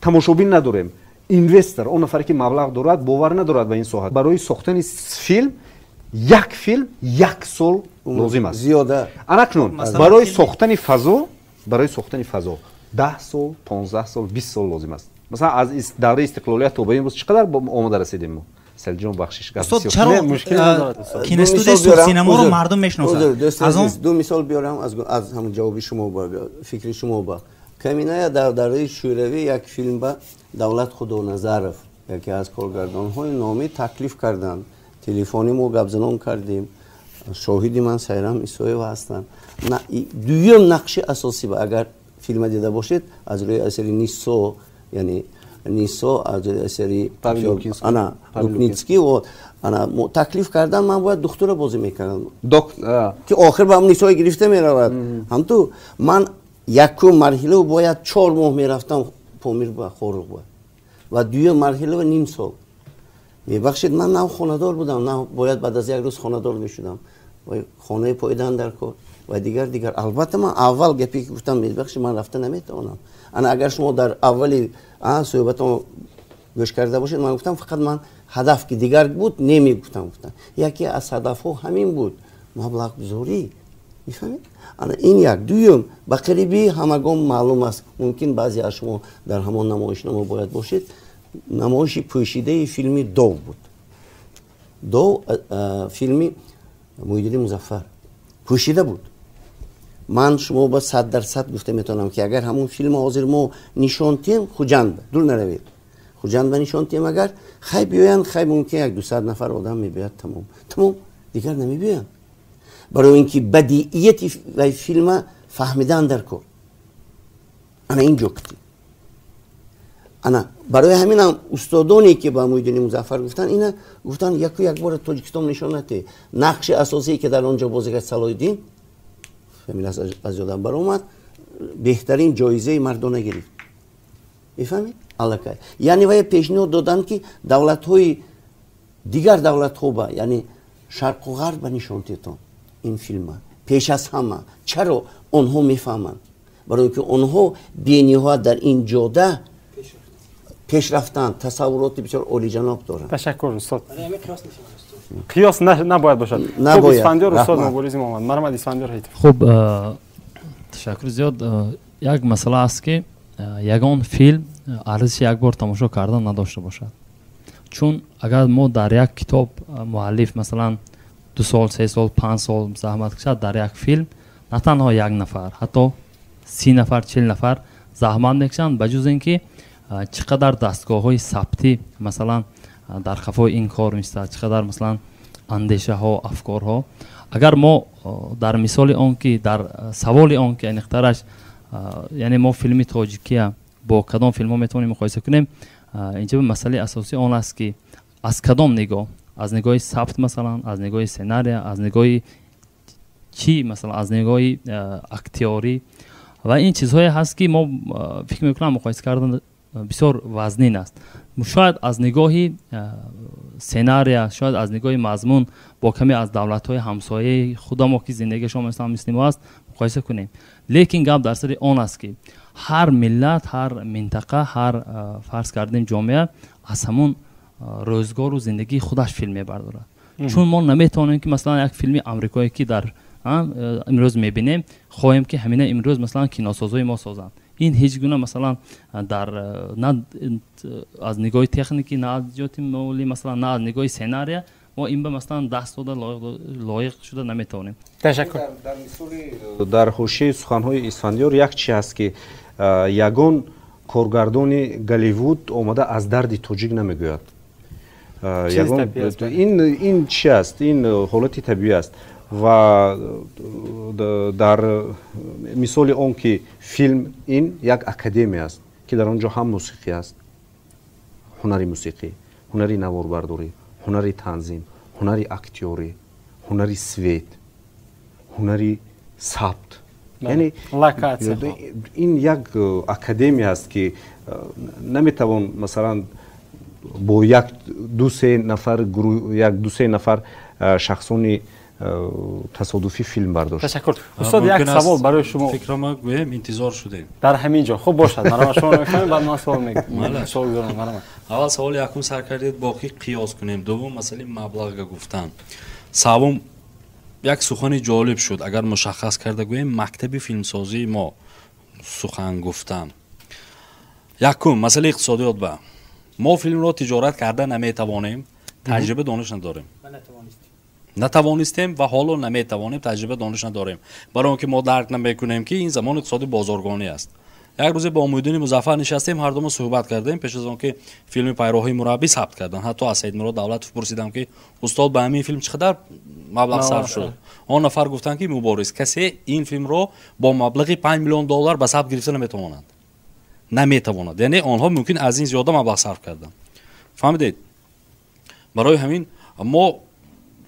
Тамошобин надорем. Инвестор, он нафаре ки маблағ дорад, бовар надорад ба ин соҳа. Барои сохтани филм, як филм як сол лозим аст. Зиёда. Анакнун барои сохтани фазо, барои сохтани фазо 10 сол, 15 сол, 20 сол лозим аст. Масалан, аз давраи истиқлолият то ба имрӯз чӣ қадар омода расидем мо? Селҷон, бахшиш. Устод, чаро киностудияи Сурхсинаморо мардум мешиносад? Ду мисол биёрам аз ҳамн ҷавоби шумо ба фикри шумо. Ба каминая дар давраи Шӯравӣ як филм ба Давлат Худоназаров, яке аз коргардонҳои номӣ, таклиф карданд. Телефонӣ мо гапзанон кардем, шоҳиди ман Сайрам Исоева ҳастанд. Дуюм нақши асосӣ ба, агар филма дида бошед, аз рӯи асари Нисо, яъне Нисо аз рӯи асари ана Лукницкий, ана таклиф кардан, ман бояд духтура бозӣ мекардам, ки охир ба Нисое гирифта меравад. Ҳамту ман якум марҳила бояд 4 моҳ мерафтам Помир ба Хоруғ ба, ва дуюм марҳила ним сол. Мебахшед, ман нав хонадор будам, нав бояд баъд аз як рӯз хонадор мешудам, хонаи пойдан дар кор ва дигар дигар. Албатта, ман аввал гапе ки гуфтам: мебахшед, ман рафта наметавонам. Ана агар шумо дар аввали суҳбатон гӯш карда бошед, ман гуфтам, фақат ман ҳадаф ки дигар буд немегуфтам. Гуфтам, яке аз ҳадафҳо ҳамин буд, маблағгузорӣ, мефаҳмед? Ана ин як. Дуюм, ба қариби ҳамагон маълум аст, мумкин баъзе аз шумо дар ҳамон намоишнома бояд бошед, намоиши пӯшидаи филми Дов буд. Дов, филми Муҳиддини Музаффар, пӯшида буд. Ман шумо ба 100% гуфта метавонам, ки агар ҳамон филма ҳозир мо нишон тиҳем, Хуҷанд, дур наравед, Хуҷанд ба нишон тиҳем, агар хай биёянд, хай мумкин як 200 нафар одам мебиёяд, тамом, тамом, дигар намебиёянд. Барои ин ки бадиияти вай филма фаҳмидан дар кор. Ана ин ҷо кити, ана барои ҳаминам устодоне ки ба Муҳиддини Музаффар гуфтанд, ина гуфтанд: яку якбора Тоҷикистон нишон натиҳ. Нақши асосие ки дар он ҷо бозӣ кард Салоҳиддин, фамилияш аз ёдам баромад, беҳтарин ҷоизаи мардона гирифт, мефаҳмед? Аллакай, яъне вай пешниҳод доданд, ки давлатҳои дигар, давлатҳо ба, яъне Шарқу Ғарб ба нишон тетон ин филма пеш аз ҳама. Чаро? Онҳо мефаҳманд, барои ки онҳо бениҳоят дар ин ҷода пеш рафтанд, тасаввуроти бисёр олиҷаноб доранд. Ташаккур, устод. Қиёс набояд бошад. Хуб, Исфандиёр, устод Муборизи Муҳаммад, марҳамат, Исфандиёр Ҳайтов. Хуб, ташаккур зиёд. Як масъала аст, ки ягон филм арзиши як бор тамошо кардан надошта бошад, чун агар мо дар як китоб муаллиф, масалан, 2 сол, 3 сол, 5 сол заҳмат кашад, дар як филм на танҳо як нафар, ҳатто 30 нафар, 40 нафар заҳмат мекашанд. Ба ҷуз ин ки чӣ қадар дастгоҳҳои сабтӣ, масалан, дар қафои ин кор меистад, чӣ қадар, масалан, андешаҳо, афкорҳо. Агар мо дар мисоли он ки дар саволи он ки аниқтараш, яъне мо филми тоҷикия бо кадом филмҳо метавонем муқоиса кунем. Инҷо масъалаи асосӣ он аст, ки аз кадом нигоҳ, аз нигоҳи сабт, масалан, аз нигоҳи сценария, аз нигоҳи чӣ, масалан, аз нигоҳи актёрӣ ва ин чизҳое ҳаст, ки мо фикр мекунам, муқоиса кардан бисёр вазнин аст. Шояд аз нигоҳи сценария, шояд аз нигоҳи мазмун бо каме аз давлатҳои ҳамсояи худамо, ки зиндагиашон масалан мисли мо аст, муқоиса кунем, лекин гап дар сари он аст, ки ҳар миллат, ҳар минтақа, ҳар, фарз кардем, ҷомеа аз ҳамон рӯзгору зиндагии худаш филм мебардорад. Чун мо наметавонем, ки масалан як филми амрикое, ки дар имрӯз мебинем, хоҳем, ки ҳамина имрӯз масалан киносозҳои мо созанд. Ин ҳеҷ гуна, масалан, дар на аз нигоҳи техникӣ, на аз ҷиҳати молӣ, масалан, на аз нигоҳи сценария мо ин ба, масалан, даст дода лоиқ шуда наметавонем. Ташаккур. Дар мисоли, дар ҳошияи суханҳои Исфандиёр як чи ҳаст, ки ягон коргардони Голливуд омада аз дарди тоҷик намегӯяд. Ин чи аст? Ин ҳолати табиӣ аст. Ва дар мисоли он ки филм ин як академия аст, ки дар он ҷо ҳам мусиқӣ аст, ҳунари мусиқӣ, ҳунари наворбардорӣ, ҳунари танзим, ҳунари актёрӣ, ҳунари свет, ҳунари сабт, яъне ин як академия аст, ки наметавон, масалан, бо як ду-се нафар, як ду-се нафар шахсони тасодуфӣ филм бардошт. Ташаккур, устод. Як савол барои шумо. Фикрама гӯем, интизор шудем. Дар ҳамин ҷо хуб бошад, марама шумо мефаҳмед, баъд ман савол мегӯям, савол гузорам, марама. Аввал саволи якум сар кардед, бо ки қиёс кунем. Дуввум, масъалаи маблағга гуфтан. Савум, як сухани ҷолиб шуд, агар мушаххас карда гӯем, мактаби филмсозии мо сухан гуфтан. Якум, масъалаи иқтисодиёт ба мо филмро тиҷорат карда наметавонем, таҷриба, дониш надорем. Натавонистем ва ҳоло наметавонем, таҷриба, дониш надорем, барои он ки мо дарк намекунем, ки ин замон иқтисоди бозоргонӣ аст. Як рӯзе бо Муҳиддини Музаффар нишастем, ҳардумо суҳбат кардем пеш аз он ки филми «Пайроҳии мураббӣ» сабт кардан. Ҳатто аз Саидмурод Давлатов пурсидам, ки устод, ба ҳамин филм чӣ қадар маблағ сарф шуд? Он нафар гуфтанд, ки мубориз, касе ин филмро бо маблағи 5 миллион доллар ба сабт гирифта наметавонад, наметавонад. Яъне онҳо мумкин аз ин зиёда маблағ сарф карданд, фаҳмидед? Барои ҳамин мо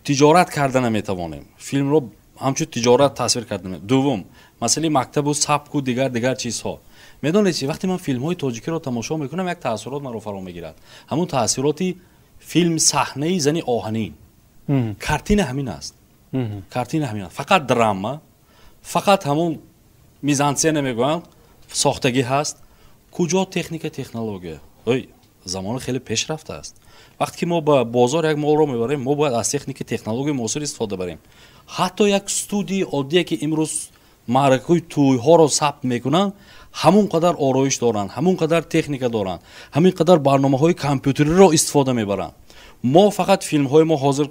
тиҷорат карда наметавонем, филмро ҳамчун тиҷорат тасвир карда. Дуввум, масъалаи мактабу сабку дигар дигар чизҳо. Медонед чи, вақте ман филмҳои тоҷикиро тамошо мекунам, як таассурот маро фаро мегирад, ҳамун таассуроти филм саҳнаи зани оҳанин. Картина ҳамин аст, картина ҳамин аст, фақат драма, фақат ҳамун мизансцена мегӯянд, сохтагӣ ҳаст. Куҷо техника, технология? Ой, замона хеле пеш рафтааст. Вақте ки мо ба бозор як молро мебарем, мо бояд аз техника, технологияи муосир истифода барем. Ҳатто як студияи оддие, ки имрӯз маъракаҳои тӯйҳоро сабт мекунанд, ҳамон қадар ороиш доранд, ҳамон қадар техника доранд, ҳамин қадар барномаҳои компютериро истифода мебаранд. Мо фақат филмҳои мо ҳозир,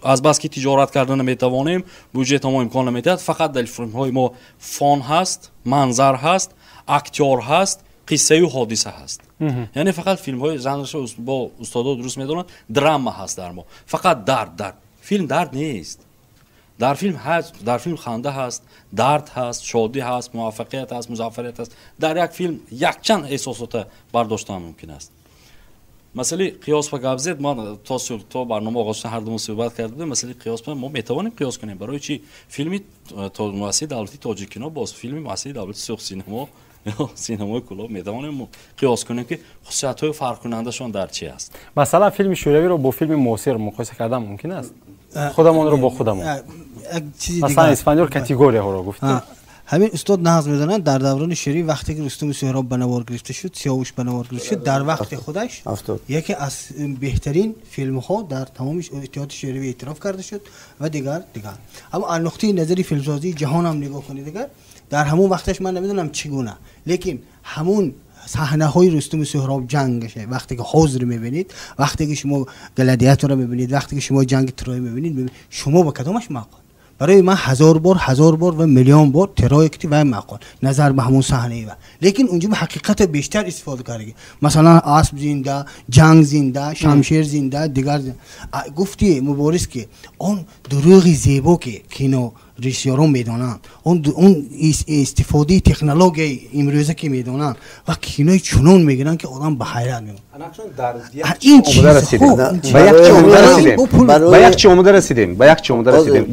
азбаски тиҷорат карда наметавонем, буҷета мо имкон наметиҳад, фақат дар филмҳои мо фон ҳаст, манзар ҳаст, актёр ҳаст, қиссаю ҳодиса ҳаст. Яъне фақат филмҳои жанршо бо устодо дуруст медонанд, драма ҳаст дар мо, фақат дард, дард. Филм дард нест. Дар филм ҳаст, дар филм ханда ҳаст, дард ҳаст, шодӣ ҳаст, муваффақият ҳаст, музаффарият ҳаст. Дар як филм якчанд эҳсосота бардоштан мумкин аст. Масъалаи қиёс ба гап зед, ман то барнома оғоз шуда ҳардумо суҳбат карда будем. Масъалаи қиёс, мо метавонем қиёс кунем. Барои чи филми муассисаи давлатии Тоҷиккино боз филми муассисаи давлати Суғдсинамо, синамои Кӯлоб метавонем қиёс кунем, ки хусусиятҳои фарқкунандашон дар чи аст? Масалан, филми шӯравиро бо филми муосир муқоиса кардан мумкин аст, худамонро бо худамон. Масалан, Исфандиёр категорияҳоро гуфт. Ҳамин устод нағз медонанд, дар даврони шӯравӣ, вақте ки Рустуму Суҳроб ба навор гирифта шуд, Сиёвуш ба навор гирифта шуд, дар вақти худаш яке аз беҳтарин филмҳо дар тамоми Иттиҳоди Шӯравӣ эътироф карда шуд ва дигар дигар. Аммо аз нуқтаи назари филмсозии ҷаҳон ҳам нигоҳ кунед, дигар дар ҳамон вақташ ман намедонам чӣ гуна, лекин ҳамун саҳнаҳои Рустуму Суҳроб ҷангаше, вақте ки ҳозир мебинед, вақте ки шумо Гладиаторро мебинед, вақте ки шумо ҷанги Троя мебинед, шумо ба кадомаш маъқул? Барои ман ҳазор бор, ҳазор бор ва миллион бор Троя кити вай маъқул, назар ба ҳамон саҳнаи ва. Лекин унҷо ба ҳақиқата бештар истифода кардаги, масалан, асп зинда, ҷанг зинда, шамшер зинда, дигар. Гуфти мубориз, ки он дурӯғи зебо, ки кино Режиссёрон медонанд, он истифодаи технологияи имрӯза ки медонанд ва кинои чунон мегиранд, ки одам ба ҳайрат мемонад. Ба як чи омода расидем, ба як чи омода расидем.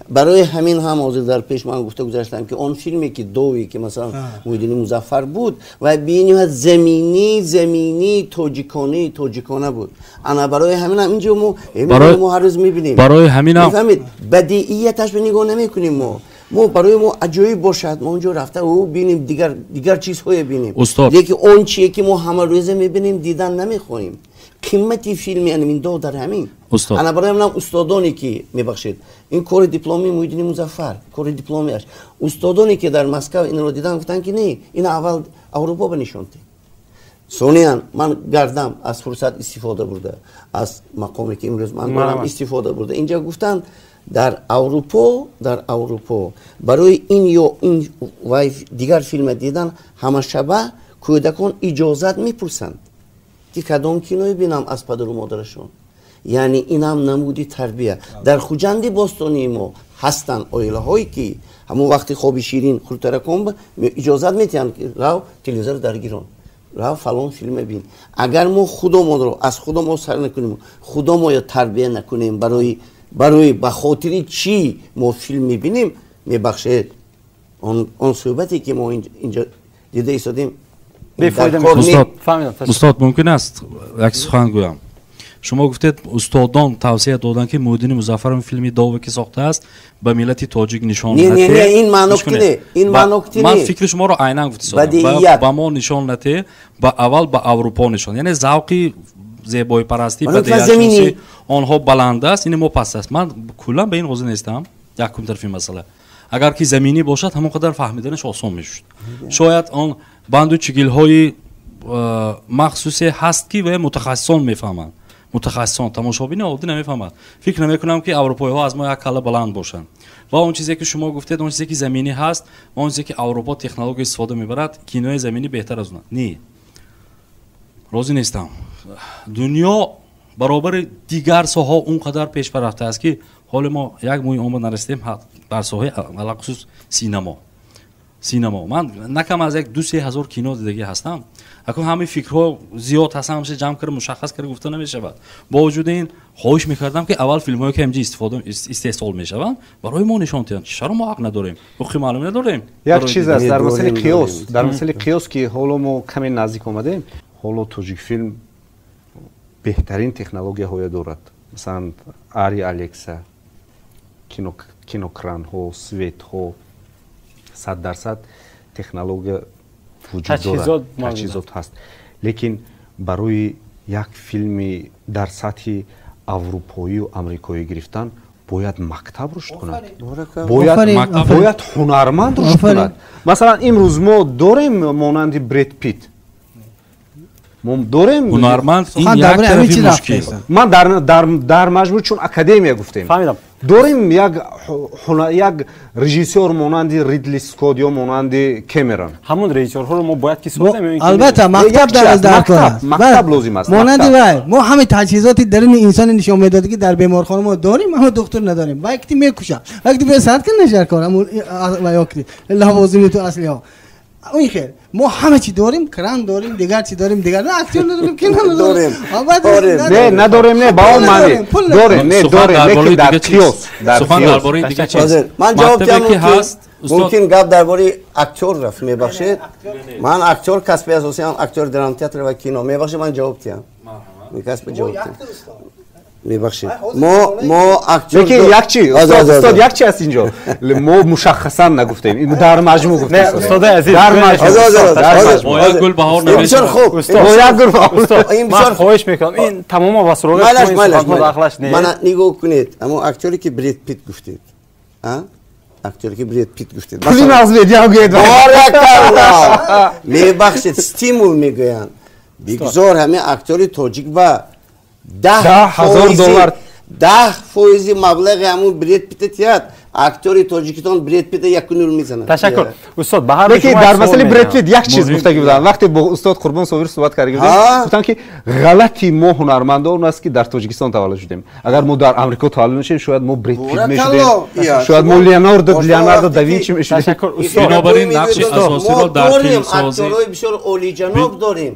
Барои ҳамин ҳам ҳозир дар пеш ман гуфта гузаштам, ки он филме ки дове ки масалан Муҳиддини Музаффар буд ва бениҳоят заминии тоҷиконаи тоҷикона буд. Ана барои ҳамин ҳам инҷо мо ҳар рӯз мебинем. Барои ҳаминам мефаҳмед, бадиияташ ба нигоҳ намекунем. Мо барои мо аҷоиб бошад, мо онҷо рафта ӯ бинем, дигар чизҳое бинем, лекин он чие ки мо ҳама рӯза мебинем, дидан намехоҳем. Қимати филми анамин до дар ҳамин. Ана барои ҳаминам устодоне ки, мебахшед, ин кори дипломии Муҳиддини Музаффар, кори дипломиаш, устодоне ки дар Москва инро дидан, гуфтанд ки не, ин аввал Аврупо ба нишон диҳ. Сониян ман гардам аз фурсат истифода бурда, аз мақоме ки имрӯз ман дорам истифода бурда, инҷа гуфтанд дар Аврупо барои ин ё ин вай дигар филма дидан ҳамашаба кӯдакон иҷозат мепурсанд, ки кадом киное бинам аз падару модарашон. Яъне инам намуди тарбия. Дар Хуҷанди бостонии мо ҳастанд оилаҳое ки ҳамон вақти хоби ширин хурдтаракон иҷозат метиҳанд, ки рав телевизор даргирон, рав фалон филме бин. Агар мо худомонро аз худомо сар накунем, худомоя тарбия накунем, барои ба хотири чӣ мо филм мебинем, мебахшед, он суҳбате ки мо инҷо дида истодем. Устод, мумкин аст як сухан гӯям? Шумо гуфтед, устодон тавсия доданд, ки Муҳиддини Музаффаров филми дове ки сохтааст ба миллати тоҷик нишон не, ин маъно не, ин маъно не. Ман фикри шуморо айнан гуфтисодам. Ба мо нишон нате, ба аввал ба Аврупо нишон. Яъне завқи зебоипарастӣ ба дигаршиносӣ онҳо баланд аст, ини мо паст аст. Ман куллан ба ин розӣ нестам. Якум тарафи масъала. Агар ки заминӣ бошад, ҳамон қадар фаҳмиданаш осон мешуд. Шояд он банду чигилҳои махсусе ҳаст, ки ва мутахассисон мефаҳманд. Мутахассисон, тамошобини оддӣ намефаҳмад. Фикр намекунам, ки аврупоиҳо аз мо як калла баланд бошанд. Ва он чизе ки шумо гуфтед, он чизе ки заминӣ ҳаст, он чизе ки Аврупо технология истифода мебарад, кинои заминӣ беҳтар аз он. Не, розӣ нестам. Дунё баробари дигар соҳаҳо он қадар пешрафта аст, ки ҳоло мо як мӯи омад нарасидем дар соҳаи алахусус синамо. Синамо ман на кам аз 1-2-3 ҳазор кино дидагӣ ҳастам. Акун ҳамаи фикрҳо зиёд ҳастанд, ҳамаша ҷамъ карда мушаххас карда гуфта намешавад. Бо вуҷуди ин хоҳиш мекардам, ки аввал филмҳое ки ҳамҷа истифода истеҳсол мешаванд, барои мо нишон диҳанд. Чаро мо ҳақ надорем? Ҳуқуқи маълум надорем. Як чиз аст дар масъалаи қиёс, дар масъалаи қиёс, ки ҳоло мо каме наздик омадем, ҳоло Тоҷикфилм беҳтарин технологияҳое дорад. Масалан, Ари Алекса, кинокранҳо, светҳо, 100% технология вуҷуд дорад, таҷҳизот ҳаст. Лекин барои як филми дар сатҳи аврупоию амрикоӣ гирифтан бояд мактаб рушд кунад, бояд ҳунарманд рушд кунад. Масалан, имрӯз мо дорем монанди Бред Питт, мо дорем ҳунарманд, ин як тарафи мушкил. Ман дар маҷмӯъ чун академия гуфтем, дорем як режиссёр монанди Ридли Скотт ё монанди Кэмерон. Ҳамон режиссёрҳоро мо бояд ки созем. Албатта, мактаб дар кор аст, мактаб лозим аст. Монанди вай мо ҳамаи таҷҳизоти даруни инсони нишон медода, ки дар беморхона мо дорем, аммо духтур надорем. Вай ки мекушад, вай ки бесад ки нашар кор, ҳамон вай ки лавозими ту аслиҳо. Он хел мо ҳама чи дорем, кран дорем, дигар чи дорем, дигар на актёр надорем, кино надорем. Не, надорем, не, ба он маъни дорем, не дорем, лекин дар қиёс, сухан дар бораи дигар чиз. Ман ҷавоб диҳам, мумкин гап дар бораи актёр рафт, мебахшед. Ман актёр касби асосиам актёри драмтеатр ва кино. Мебахшед, ман ҷавоб диҳам. Касби ҷавоб диҳам. Мебахшед, мо актёр. Лекин як чи, устод, як чи аст инҷо. Мо мушаххасан нагуфтем, дар маҷмӯъ гуфтем. Устоди азиз, дар маҷмӯъ. Бо як гул баҳор намешавад. Бисёр хуб. Бо як гул баҳор. Ман хоҳиш мекунам, ин тамома ба суроғи шумо ин суханҳо дахлаш нест. Мана нигоҳ кунед, ҳамон актёре ки Бред Питт гуфтед, актёре ки Бред Питт гуфтед. Пули нағз медиҳам, гӯед. Боракалло. Мебахшед, стимул мегӯянд. Бигзор ҳамин актёри тоҷик ба 10,000 доллар, 10% маблағи ҳамун Бред Питта тиҳад, актёри Тоҷикистон Бред Питта 1-0 мезанад. Ташаккур. Устод, ба ҳар лекин дар масъалаи Бред Питт як чиз гуфтагӣ будам. Вақте бо устод Қурбон Собир суҳбат карда будем, гуфтанд ки ғалати мо ҳунармандон он аст ки дар Тоҷикистон таваллуд шудем. Агар мо дар Амрико таваллуд мешудем, шояд мо Бред Питт мешудем, шояд мо Леонардо да Винчи мешудем. Ташаккур, устод. Бинобар ин нақши асосиро дар филмсозӣ актёрҳои бисёр олиҷаноб дорем.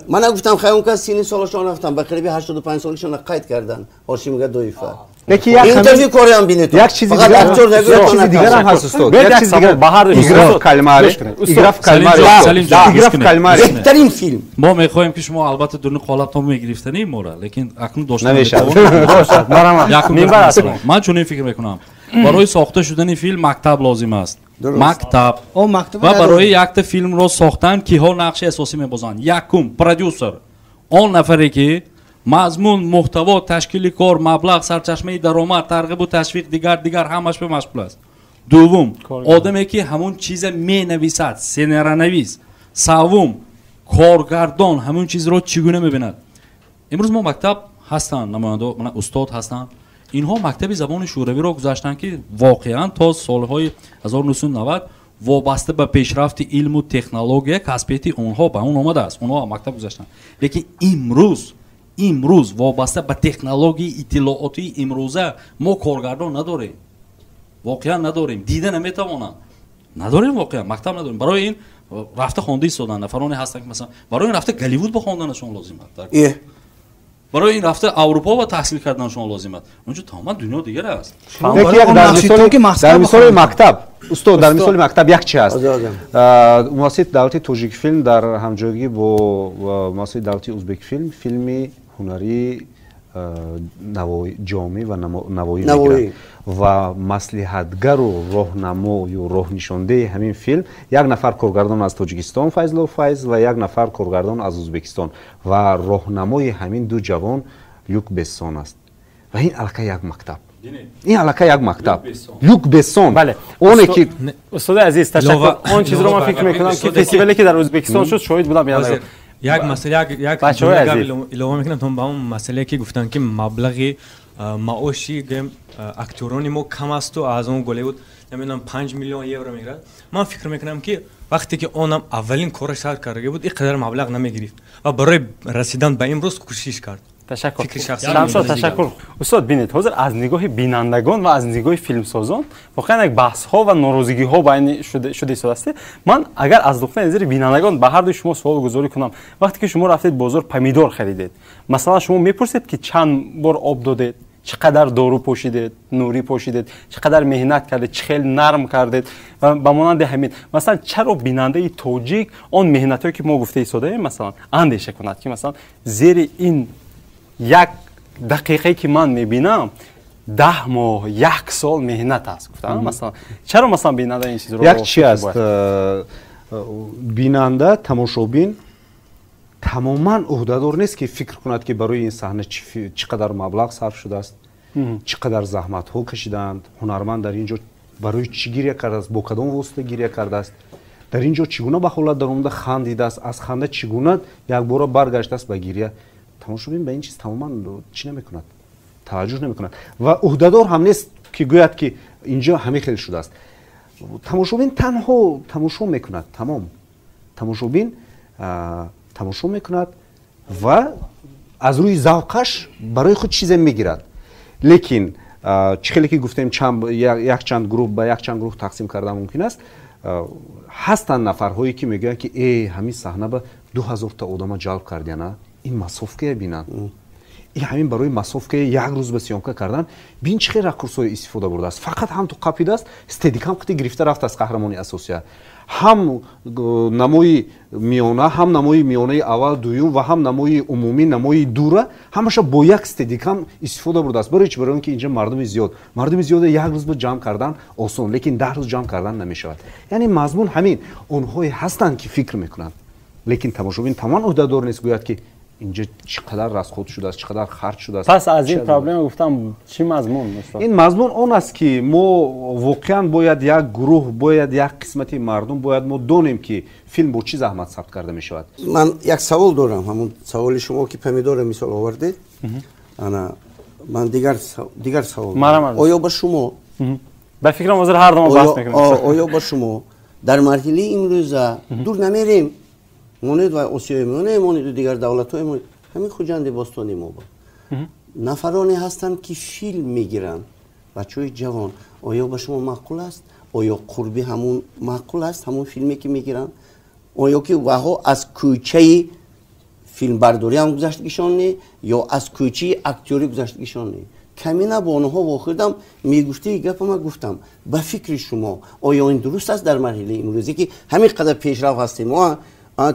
Ман гуфтам хай он кас сини солашон рафтам, ба қариби 85 солашон қайд кардан Ҳошим Гадоева. Лекин як интервью кореам бинед. Як чизи дигар ҳам ҳаст, устод. Як чизи дигар. Игра в кальмаре. Игра в кальмаре. Игра в кальмаре. Беҳтарин филм. Мо мехоҳем ки шумо албатта дуни қолабтон мегирифтани моро, лекин акнун дошта намешавад. Ман чунин фикр мекунам. Барои сохта шудани филм мактаб лозим аст. Мактаб. Ва барои якта филмро сохтан киҳо нақши асосӣ мебозанд? Якум, продюсер. Он нафаре ки мазмун, муҳтаво, ташкили кор, маблағ, сарчашмаи даромад, тарғибу ташвиқ, дигар ҳамаш ба машғул аст. Дуввум, одаме ки ҳамун чиза менависад, сценаранавис. Севум, коргардон ҳамун чизро чӣ гуна мебинад. Имрӯз мо мактаб ҳастанд, намояндаҳо, мана устод ҳастанд. Инҳо мактаби забони шӯравиро гузаштанд ки воқеан то солҳои 1990 вобаста ба пешрафти илму технология касбияти онҳо ба он омадааст. Онҳо мактаб гузаштанд. Лекин имрӯз вобаста ба технологияи иттилоотии имрӯза мо коргардон надорем. Воқеан надорем. Дида наметавонанд. Надорем воқеан, мактаб надорем. Барои ин рафта хонда истоданд. Нафароне ҳастанд ки масалан барои ин рафта Голливуд ба хонданашон лозим аст. Барои ин рафта Аврупо ва таҳсил карданашон лозим аст. Онҷо тамоман дунё дигар аст. Дар мисоли мактаб, устод, дар мисоли мактаб як чи аст. Муассисаи давлатии Тоҷикфилм дар ҳамҷойгӣ бо муассисаи давлатии Узбекфилм филми ҳунарии ҷомӣ ва Навоӣ мегирад ва маслиҳатгару роҳнамою роҳнишондаи ҳамин филм як нафар коргардон аз Тоҷикистон Файзулло Файз ва як нафар коргардон аз Узбекистон ва роҳнамои ҳамин ду ҷавон Люк Бессон аст. Ва ин аллакай як мактаб. Ин аллакай як мактаб. Люк Бессон. Оне ки устоди азиз, ташаккур. Он чизро ман фикр мекунам ки фестивале ки дар Узбекистон шуд, шоҳид будам. Як масъала, як илова мекунам то ба он масъалае ки гуфтанд ки маблағи маоши актёрони мо кам асту аз он Голливуд намедонам 5 миллион евро мегирад. Ман фикр мекунам ки вақте ки онам аввалин кораш сар карда буд, ин қадар маблағ намегирифт ва барои расидан ба имрӯз кӯшиш кард. Ташаккур. Шамшод, ташаккур. Устод, бинед, ҳозир аз нигоҳи бинандагон ва аз нигоҳи филмсозон воқеан як баҳсҳо ва норозигиҳо байни шуда истодааст. Ман агар аз нуқтаи назари бинандагон ба ҳар дуи шумо суол гузорӣ кунам, вақте ки шумо рафтед бозор помидор харидед, масалан шумо мепурсед ки чанд бор об додед, чӣ қадар дору пошидед, нурӣ пошидед, чӣ қадар меҳнат кардед, чӣ хел нарм кардед ва ба монанди ҳамин. Масалан, чаро бинандаи тоҷик он меҳнатҳое ки мо гуфта истодаем, масалан, андеша кунад ки масалан зери ин як дақиқае ки ман мебинам 10 моҳ, як сол меҳнат аст, гуфтам масалан. Чаро масалан бинанда ин чизро як чи аст? Бинанда, тамошобин тамоман ӯҳдадор нест ки фикр кунад ки барои ин саҳна чӣ қадар маблағ сарф шудааст, чӣ қадар заҳматҳо кашидаанд, ҳунарманд дар ин ҷо барои чӣ гиря кардааст, бо кадом восита гиря кардааст, дар ин ҷо чӣ гуна ба ҳолат даромада хандидааст, аз ханда чӣ гуна якбора баргаштааст ба гиря. Тамошобин ба ин чиз тамоман чӣ намекунад, таваҷҷӯҳ намекунад ва ӯҳдадор ҳам нест ки гӯяд ки инҷо ҳамин хел шудааст. Тамошобин танҳо тамошо мекунад, тамом. Тамошобин тамошо мекунад ва аз рӯи завқаш барои худ чизе мегирад. Лекин чӣ хеле ки гуфтем, якчанд гурӯҳ ба якчанд гурӯҳ тақсим кардан мумкин аст. Ҳастанд нафарҳое ки мегӯянд ки ҳамин саҳна ба 2000 та одама ҷалб кардяна, ин масовкая бинанд. Ин ҳамин барои масовкая як рӯз ба съёмка кардан бин чӣ хел ракурсҳое истифода бурдааст. Фақат ҳам ту қапидааст, стедикам қити гирифта рафтааст қаҳрамони асосия. Ҳам намои миёна, ҳам намои миёнаи аввал, дуюм ва ҳам намои умумӣ, намои дура ҳамаша бо як стедикам истифода бурдааст. Барои чӣ? Барои он ки инҷа мардуми зиёд. Мардуми зиёда як рӯз ба ҷамъ кардан осон, лекин 10 рӯз ҷамъ кардан намешавад. Яъне мазмун ҳамин. Онҳое ҳастанд ки фикр мекунанд, лекин тамошобин тамоман ӯҳдадор нест гӯяд ки инҷа чӣ қадар расход шудааст, чӣ қадар харҷ шудааст. Пас аз ин проблема гуфтам чӣ мазмун? Ин мазмун он аст ки мо воқеан бояд як гурӯҳ, бояд як қисмати мардум, бояд мо донем ки филм бо чӣ заҳмат сабт карда мешавад. Ман як савол дорам, ҳамон саволи шумо ки помидорро мисол овардед. Ана Ман дигар савол. Оё ба шумо ба фикрам ҳозир ҳар дома баҳс мекунем. Оё ба шумо дар марҳилаи имрӯза дур намерем, монед ва Осиёи Миёна, монеду дигар давлатҳои монед, ҳамин Хуҷанди бостони мо буд. Нафароне ҳастанд ки филм мегиранд, бачаҳои ҷавон. Оё ба шумо маъқул аст? Оё қурби ҳамун маъқул аст, ҳамун филме ки мегиранд? Оё ки ваҳо аз кӯчаи филмбардорӣ ҳам гузаштагишон не, ё аз кӯчаи актёрӣ гузаштагишон не? Камина бо онҳо вохӯрдам, мегуфтии гапама гуфтам. Ба фикри шумо оё ин дуруст аст дар марҳилаи имрӯзӣ ки ҳамин қадар пешрав ҳастем?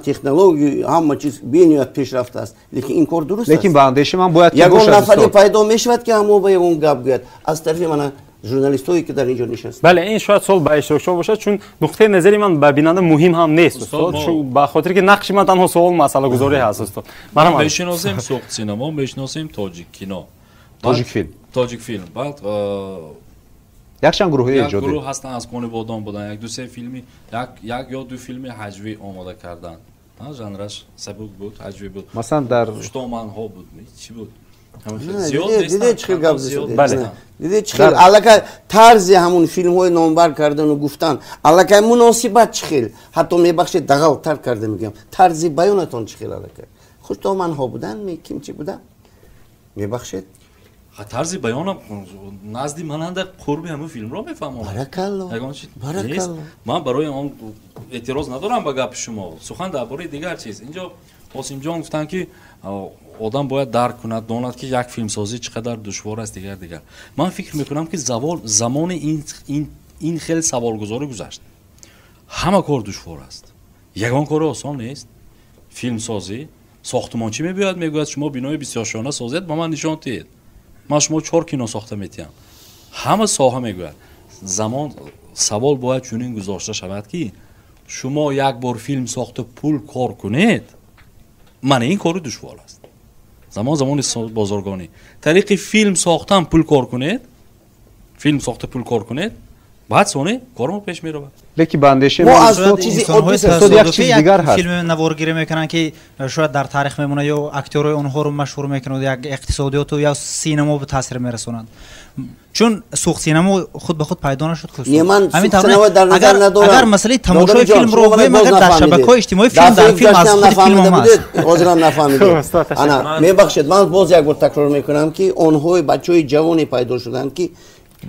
Технология ҳама чиз бениҳоят пешрафта аст, лекин ин кор дуруст аст. Лекин ба андешаи ман бояд ягон нафаре пайдо мешавад ки ҳамо ба ягон гап гӯяд аз тарафи мана журналистҳое ки дар инҷо нишастанд. Бале, ин шояд суол ба иштирокчиҳо бошад, чун нуқтаи назари ман ба бинанда муҳим ҳам нест устод, ба хотире ки нақши ман танҳо суол масъалагузорӣ ҳаст устод. Мешиносем Суғд синамо, мешиносем Тоҷик кино, Тоҷикфилм, Тоҷикфилм. Баъд якчанд гурӯҳҳои эҷодӣ, як гурӯҳ ҳастанд аз Конибодом буданд, як ду се филми, як ё ду филми ҳаҷвӣ омода карданд. Жанраш сабук буд, ҳаҷвӣ буд. Масалан дар хуштоманҳо буд, чӣ буд? Дидед чӣ хел гап задед? Дидед чӣ хел аллакай тарзи ҳамун филмҳои номбар кардану гуфтан, аллакай муносибат чӣ хел, ҳатто мебахшед дағалтар карда мегӯям, тарзи баёнатон чӣ хел аллакай. Хуштоманҳо буданд, ким чӣ буданд? Мебахшед. Тарзи баёнам назди мананда қурби ҳамун филмро мефаҳмонам. Баракалло. Баракалло. Ман барои он эътироз надорам ба гапи шумо. Сухан дар бораи дигар чиз. Инҷо Қосимҷон гуфтанд ки одам бояд дарк кунад, донад ки як филмсозӣ чӣ қадар душвор аст, дигар. Ман фикр мекунам ки замони ин хел саволгузорӣ гузашт. Ҳама кор душвор аст. Ягон кори осон нест. Филмсозӣ, сохтмончӣ мебиёяд, мегӯяд шумо бинои бисёршона созед, ба ман нишон диҳед. Ман шумо 4 кино сохта метиҳам. Ҳама соҳа мегӯяд. Замон савол бояд чунин гузошта шавад ки шумо як бор филм сохта пул кор кунед, мана ин кори душвор аст. Замон замони бозоргонӣ. Тариқи филм сохтан пул кор кунед, филм сохта пул кор кунед, баъд сони кормо пеш меравад. Лекин ба андешаи ман устод як чиз дигар ҳаст. Филм наворгирӣ мекунанд ки шояд дар таърих мемонад ё актёрҳои онҳоро машҳур мекунанд, як иқтисодиёту ё синамо ба таъсир мерасонанд. Чун Суғд синамо худ ба худ пайдо нашуд. Агар масъалаи тамошои филмро гӯем, агар дар шабакаҳои иҷтимоӣ филм дар филм аз худи филм омад. Ҳозирам нафаҳмидед. Ана мебахшед, ман боз як бор такрор мекунам ки онҳои бачаҳои ҷавоне пайдо шуданд ки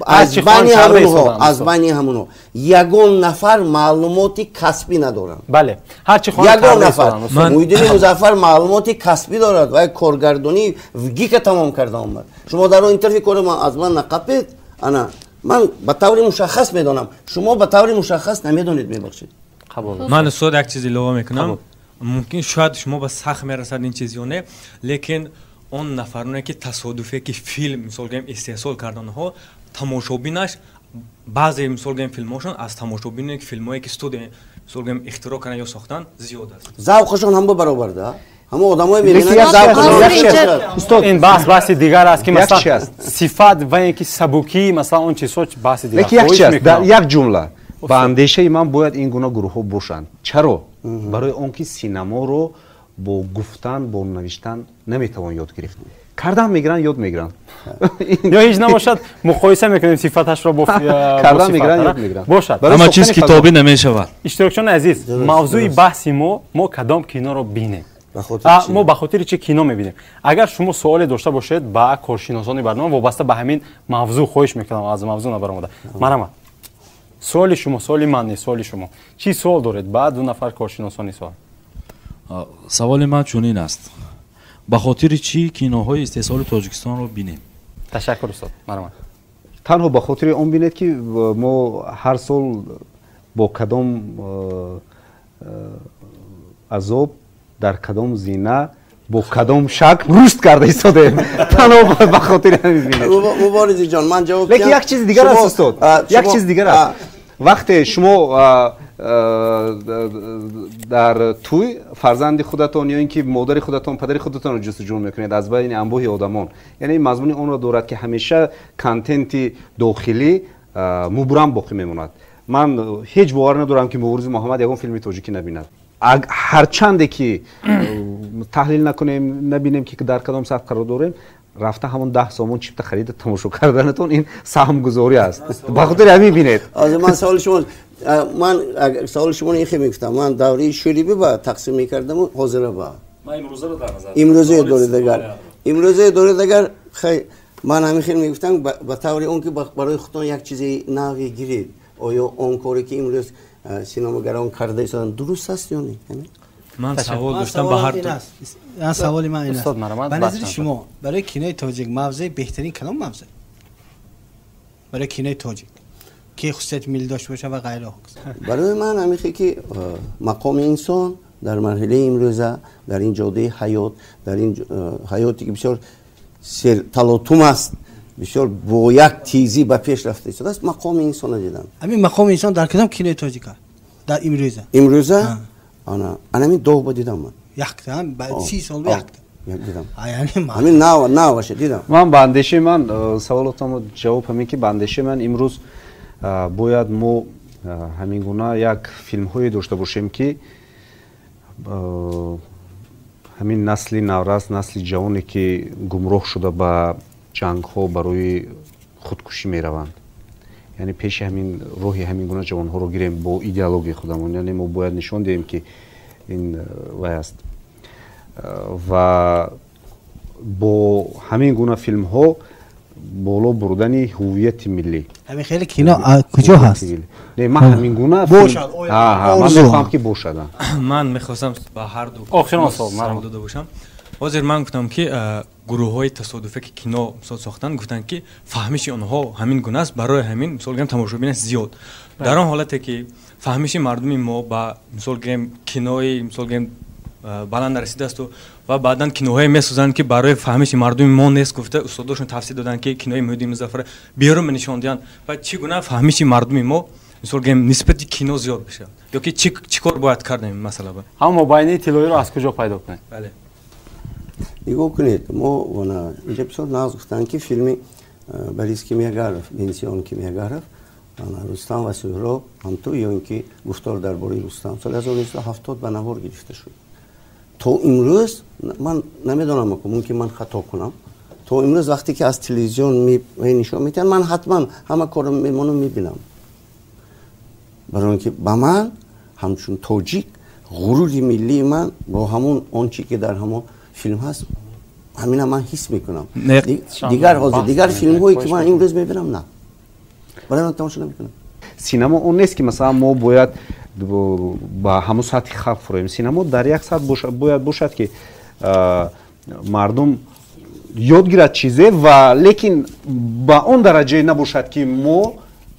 аз байни ҳамонҳо ягон нафар маълумоти касбӣ надоранд. Бале, ҳарчи ягон нафар. Муҳиддини Музаффар маълумоти касбӣ дорад ва коргардонӣ ВГИКа тамом карда омад. Шумо дар он интервью кори ман аз ман нақапед, ана ман ба таври мушаххас медонам, шумо ба таври мушаххас намедонед, мебахшед. Ман устод як чиз илова мекунам. Мумкин шояд шумо ба сахт мерасад ин чиз ё не, лекин он нафароне ки тасодуфе ки филм мисол гӯем истеҳсол карданҳо, тамошобинаш баъзе мисол гӯем филмҳошон аз тамошобине ки филмҳое ки студия мисол гӯем ихтироъ кардан ё сохтан зиёд аст. Завқашон ҳам баробарда. Ҳама одамое мебинанд завқашон. Ин баҳс баҳси дигар аст ки масалан сифат ва ин ки сабукӣ, масалан он чизҳо баҳси дигар. Лекин як чиз аст, дар як ҷумла ба андешаи ман бояд ин гуна гурӯҳҳо бошанд. Чаро? Барои он ки синаморо бо гуфтан, бо навиштан наметавон ёд гирифт. Кардан мегиранд, ёд мегиранд. Ё ҳеҷ набошад, муқоиса мекунем сифаташро бо кардан мегиранд, ёд мегиранд. Бошад. Ҳама чиз китобӣ намешавад. Иштирокчиёни азиз, мавзӯи баҳси мо кадом киноро бинем? Мо ба хотири чӣ кино мебинем? Агар шумо суоле дошта бошед ба коршиносони барнома вобаста ба ҳамин мавзӯъ, хоҳиш мекунам аз мавзӯъ набаромада. Марҳамат. Суоли шумо, суоли ман нест, суоли шумо. Чӣ суол доред ба ду нафар коршиносони суол? Саволи ман чунин аст. Ба хотири чӣ киноҳои истеҳсоли Тоҷикистонро бинем? Ташаккур устод, марҳамат. Танҳо ба хотири он бинед ки мо ҳар сол бо кадом азоб, дар кадом зина, бо кадом шакл рушд карда истодаем. Танҳо ба хотири ҳамин бинед. Муборизӣ ҷон, ман ҷавоб Лекин як чизи дигар аст устод, як чизи дигар аст. Вақте шумо дар тӯй фарзанди худатон ё ин ки модари худатон, падари худатонро ҷустуҷӯ мекунед аз байни анбӯҳи одамон, яъне мазмуни онро дорад ки ҳамеша контенти дохилӣ мубрам боқӣ мемонад. Ман ҳеҷ бовар надорам ки Муборизи Муҳаммад ягон филми тоҷикӣ набинад. Ҳарчанде ки таҳлил накунем, набинем ки дар кадом сатҳ қарор дорем, Рафта ҳамон 10 сомон чипта харида тамошо карданатон ин саҳмгузорӣ аст. Ба хотири ҳамин бинед. Ман саволи шумо, ман саволи шуморо ин хел мегуфтам. Ман давраи шӯрибӣ ба тақсим мекардаму ҳозира ба. Ман имрӯзаро дар назар. Имрӯза доред агар. Имрӯза доред агар, хай ман ҳамин хел мегуфтам ба таври он ки барои худтон як чизи нави гиред. Оё он коре ки имрӯз синамогарон карда истоданд дуруст аст ё не? Ман савол доштам ба ҳар ду. Ман саволи ман ин аст. Ба назари шумо барои кинои тоҷик мавзеи беҳтарин кадом мавзеъ? Барои кинои тоҷик ки хусусияти миллӣ дошта бошад ва ғайра. Барои ман ҳамин ки мақоми инсон дар марҳилаи имрӯза, дар ин ҷодаи ҳаёт, дар ин ҳаёте ки бисёр серталотум аст, бисёр бо як тезӣ ба пеш рафта истодааст, мақоми инсонро дидам. Ҳамин мақоми инсон дар кадом кинои тоҷик аст? Дар имрӯза? Имрӯза? Ана ҳамин доғба дидам ман. Якта, 30 сол якта. Дидам. Ҳамин наваша дидам. Ман ба андешаи ман саволотонро ҷавоб ҳамин ки ба андешаи ман имрӯз бояд мо ҳамин гуна як филмҳое дошта бошем ки ҳамин насли наврас, насли ҷавоне ки гумроҳ шуда ба ҷангҳо барои худкушӣ мераванд. Яъне пеши ҳамин роҳи ҳамин гуна ҷавонҳоро гирем бо идеологияи худамон. Яъне мо бояд нишон диҳем ки ин вай аст. Ва бо ҳамин гуна филмҳо боло бурдани ҳувияти миллӣ. Ҳамин хеле кино куҷо ҳаст? Не, ман ҳамин гуна бошад. Ман мехоҳам ки бошад. Ман мехостам ба ҳар ду охирон савол дода бошам. Ҳозир ман гуфтам ки гурӯҳҳои тасодуфе ки кино мисол сохтанд, гуфтанд ки фаҳмиши онҳо ҳамин гуна аст, барои ҳамин мисол гирем тамошобинаш зиёд. Дар он ҳолате ки фаҳмиши мардуми мо ба мисол гирем кинои мисол гирем баланд нарасидаасту ва баъдан киноҳое месозанд ки барои фаҳмиши мардуми мо нест гуфта устодошон тавсия доданд ки кинои Муҳиддин Музаффар берун нишон диҳанд. Ва чӣ гуна фаҳмиши мардуми мо мисол гирем нисбати кино зиёд бишавад ё ки чӣ кор бояд кард ин масъала ба? Ҳам мобайни тиллоиро аз куҷо пайдо кунед? Бале. Нигоҳ кунед, мо инҷа бисёр нағз гуфтанд ки филми Борис Кимиёгаров, Бенсион Кимиёгаров, Рустам ва Суҳроб ҳамту ё ин ки гуфтор дар бораи Рустам соли 1970 ба навор гирифта шуд. То имрӯз ман намедонам, мумкин ман хато кунам, то имрӯз вақте ки аз телевизион нишон медиҳанд, ман ҳатман ҳама корро мемонам мебинам. Барои ин ки ба ман ҳамчун тоҷик ғурури миллии ман бо ҳамон он чи ки дар ҳамон филм ҳаст, ҳамина ман ҳис мекунам. Дигар ҳозир дигар филмҳое ки ман имрӯз мебинам, на, барои ман тамошо намекунам. Синамо он нест ки масалан мо бояд ба ҳамон сатҳи халқ фуроем. Синамо дар як сатҳ бояд бошад ки мардум ёд гирад чизе, ва лекин ба он дараҷае набошад ки мо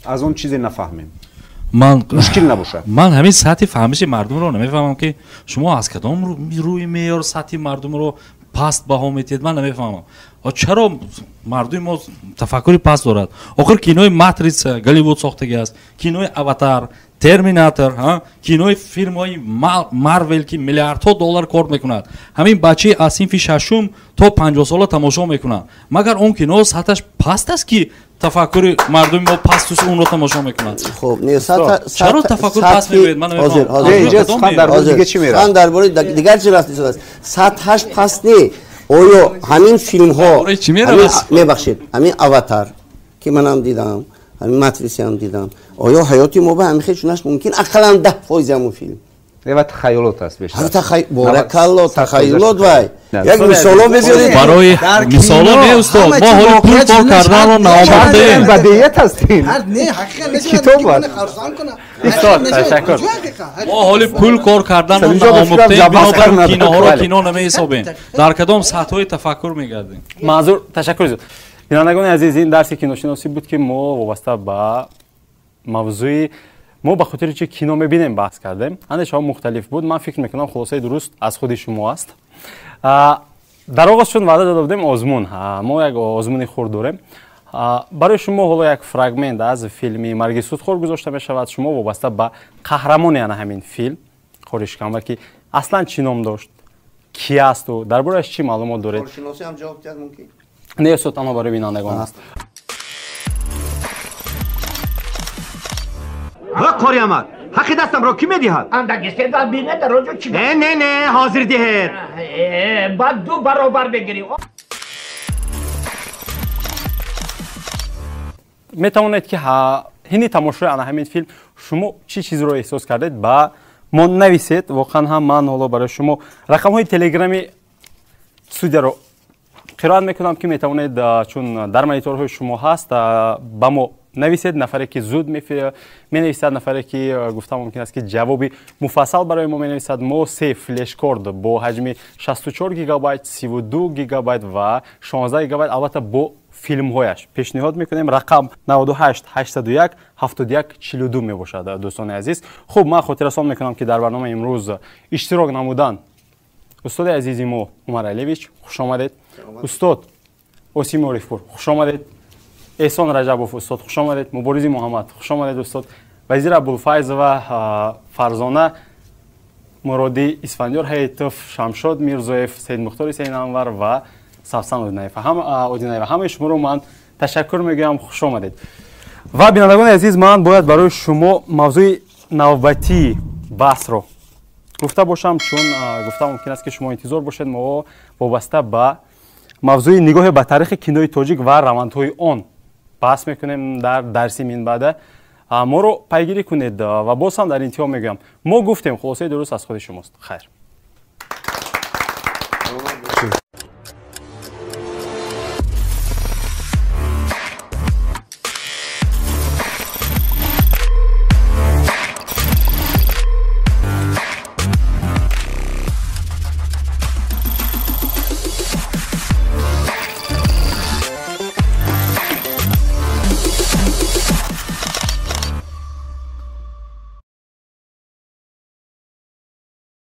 аз он чизе нафаҳмем. Ман мушкил набошад. Ман ҳамин сатҳи фаҳмиши мардумро намефаҳмам ки шумо аз кадом рӯи меъёр сатҳи мардумро паст баҳо медиҳед, ман намефаҳмам. Чаро мардуми мо тафаккури паст дорад? Охир кинои Матрица Голливуд сохтагӣ аст, кинои Аватар, Терминатор, кинои филмҳои Марвел ки миллиардҳо доллар кор мекунад. Ҳамин бачаи аз синфи шашум то 50 сола тамошо мекунад. Магар он кино сатҳаш паст аст ки тафаккури мардуми мо пасту онро тамошо мекунад? Хуб, не, чаро тафаккур паст мегӯед? Ман намефаҳмам. Дар бораи дигар чӣ рафта истодааст? Сатҳаш паст не. Оё ҳамин филмҳо, мебахшед, ҳамин Аватар ки манам дидам, ҳамин Матрисиам дидам, оё ҳаёти мо ба ҳамин хел чунаш мумкин? Ақаллан 10% ҳамон филм. Ва тахайюлот аст бештар. Боракалло, тахайюлот вай. Як мисоло мебиёред. Барои мисоло не, устод, мо ҳоли пул кор карданро наомӯхтем. Бадият ҳастем. Не, ҳақиқат нешавад ки харсан кунад. Устод, ташаккур. Мо ҳоли пул кор карданро наомӯхтем, бинобар киноҳоро кино намеҳисобем. Дар кадом сатҳҳои тафаккур мегардем? Манзур, ташаккур зиёд. Бинандагони азиз, ин дарси киношиносӣ буд ки мо вобаста ба мавзӯи мо ба хотири чи кино мебинем баҳс кардем. Андешаҳо мухталиф буд. Ман фикр мекунам хулосаи дуруст аз худи шумо аст. Дар оғоз чун ваъда дода будем озмун, мо як озмуни хурд дорем. Барои шумо ҳоло як фрагмент аз филми Марги судхӯр гузошта мешавад. Шумо вобаста ба қаҳрамони ана ҳамин филм Қоришканба ки аслан чӣ ном дошт, ки асту дар борааш чӣ маълумот доред? Коршиносӣ ҳам ҷавоб диҳад мумкин? Не, устод, танҳо барои бинандагон аст. Қори Амад, ҳаққи дастамро кӣ медиҳад? Андак истеъдод бинед, дар он ҷо чӣ? Не, не, не, ҳозир диҳед. Баъд 2 баробар бигирӣ. Метавонед ки ҳини тамошои ана ҳамин филм шумо чӣ чизро эҳсос кардед, ба мо нависед. Воқеан ҳам ман ҳоло барои шумо рақамҳои телеграми студияро қироат мекунам, ки метавонед, чун дар мониторҳои шумо ҳаст, ба мо нависед. Нафаре ки зуд менависад, нафаре ки, гуфта мумкин аст, ки ҷавоби муфассал барои мо менависад, мо се флешкорд бо ҳаҷми 64 гигабайт, 32 гигабайт ва 16 гигабайт, албатта бо филмҳояш, пешниҳод мекунем. Рақам 98 801 71 42 мебошад, дӯстони азиз. Хуб, ман хотиррасон мекунам, ки дар барномаи имрӯз иштирок намудан устоди азизи мо Умар Алиевич, хуш омадед. Устод Осим Орифпур, хуш омадед. Эҳсон Раҷабов, устод, хуш омадед. Муборизи Муҳаммад, хуш омадед, устод. Вазир Абулфайзова, Фарзона Муродӣ, Исфандиёр Ҳаитов, Шамшод Мирзоев, Саидмухтори Саинанвар ва Савсан Одинаева. Ҳамаи шуморо ман ташаккур мегӯям, хуш омадед. Ва бинандагони азиз, ман бояд барои шумо мавзӯи навбатии баҳсро гуфта бошам, чун гуфта мумкин аст, ки шумо интизор бошед. Мо вобаста ба мавзӯи нигоҳе ба таърихи кинои тоҷик ва равандҳои он баҳс мекунем дар дарси минбаъда. Моро пайгирӣ кунед ва боз ҳам дар интиҳо мегӯям, мо гуфтем, хулосаи дуруст аз худи шумост. Хайр.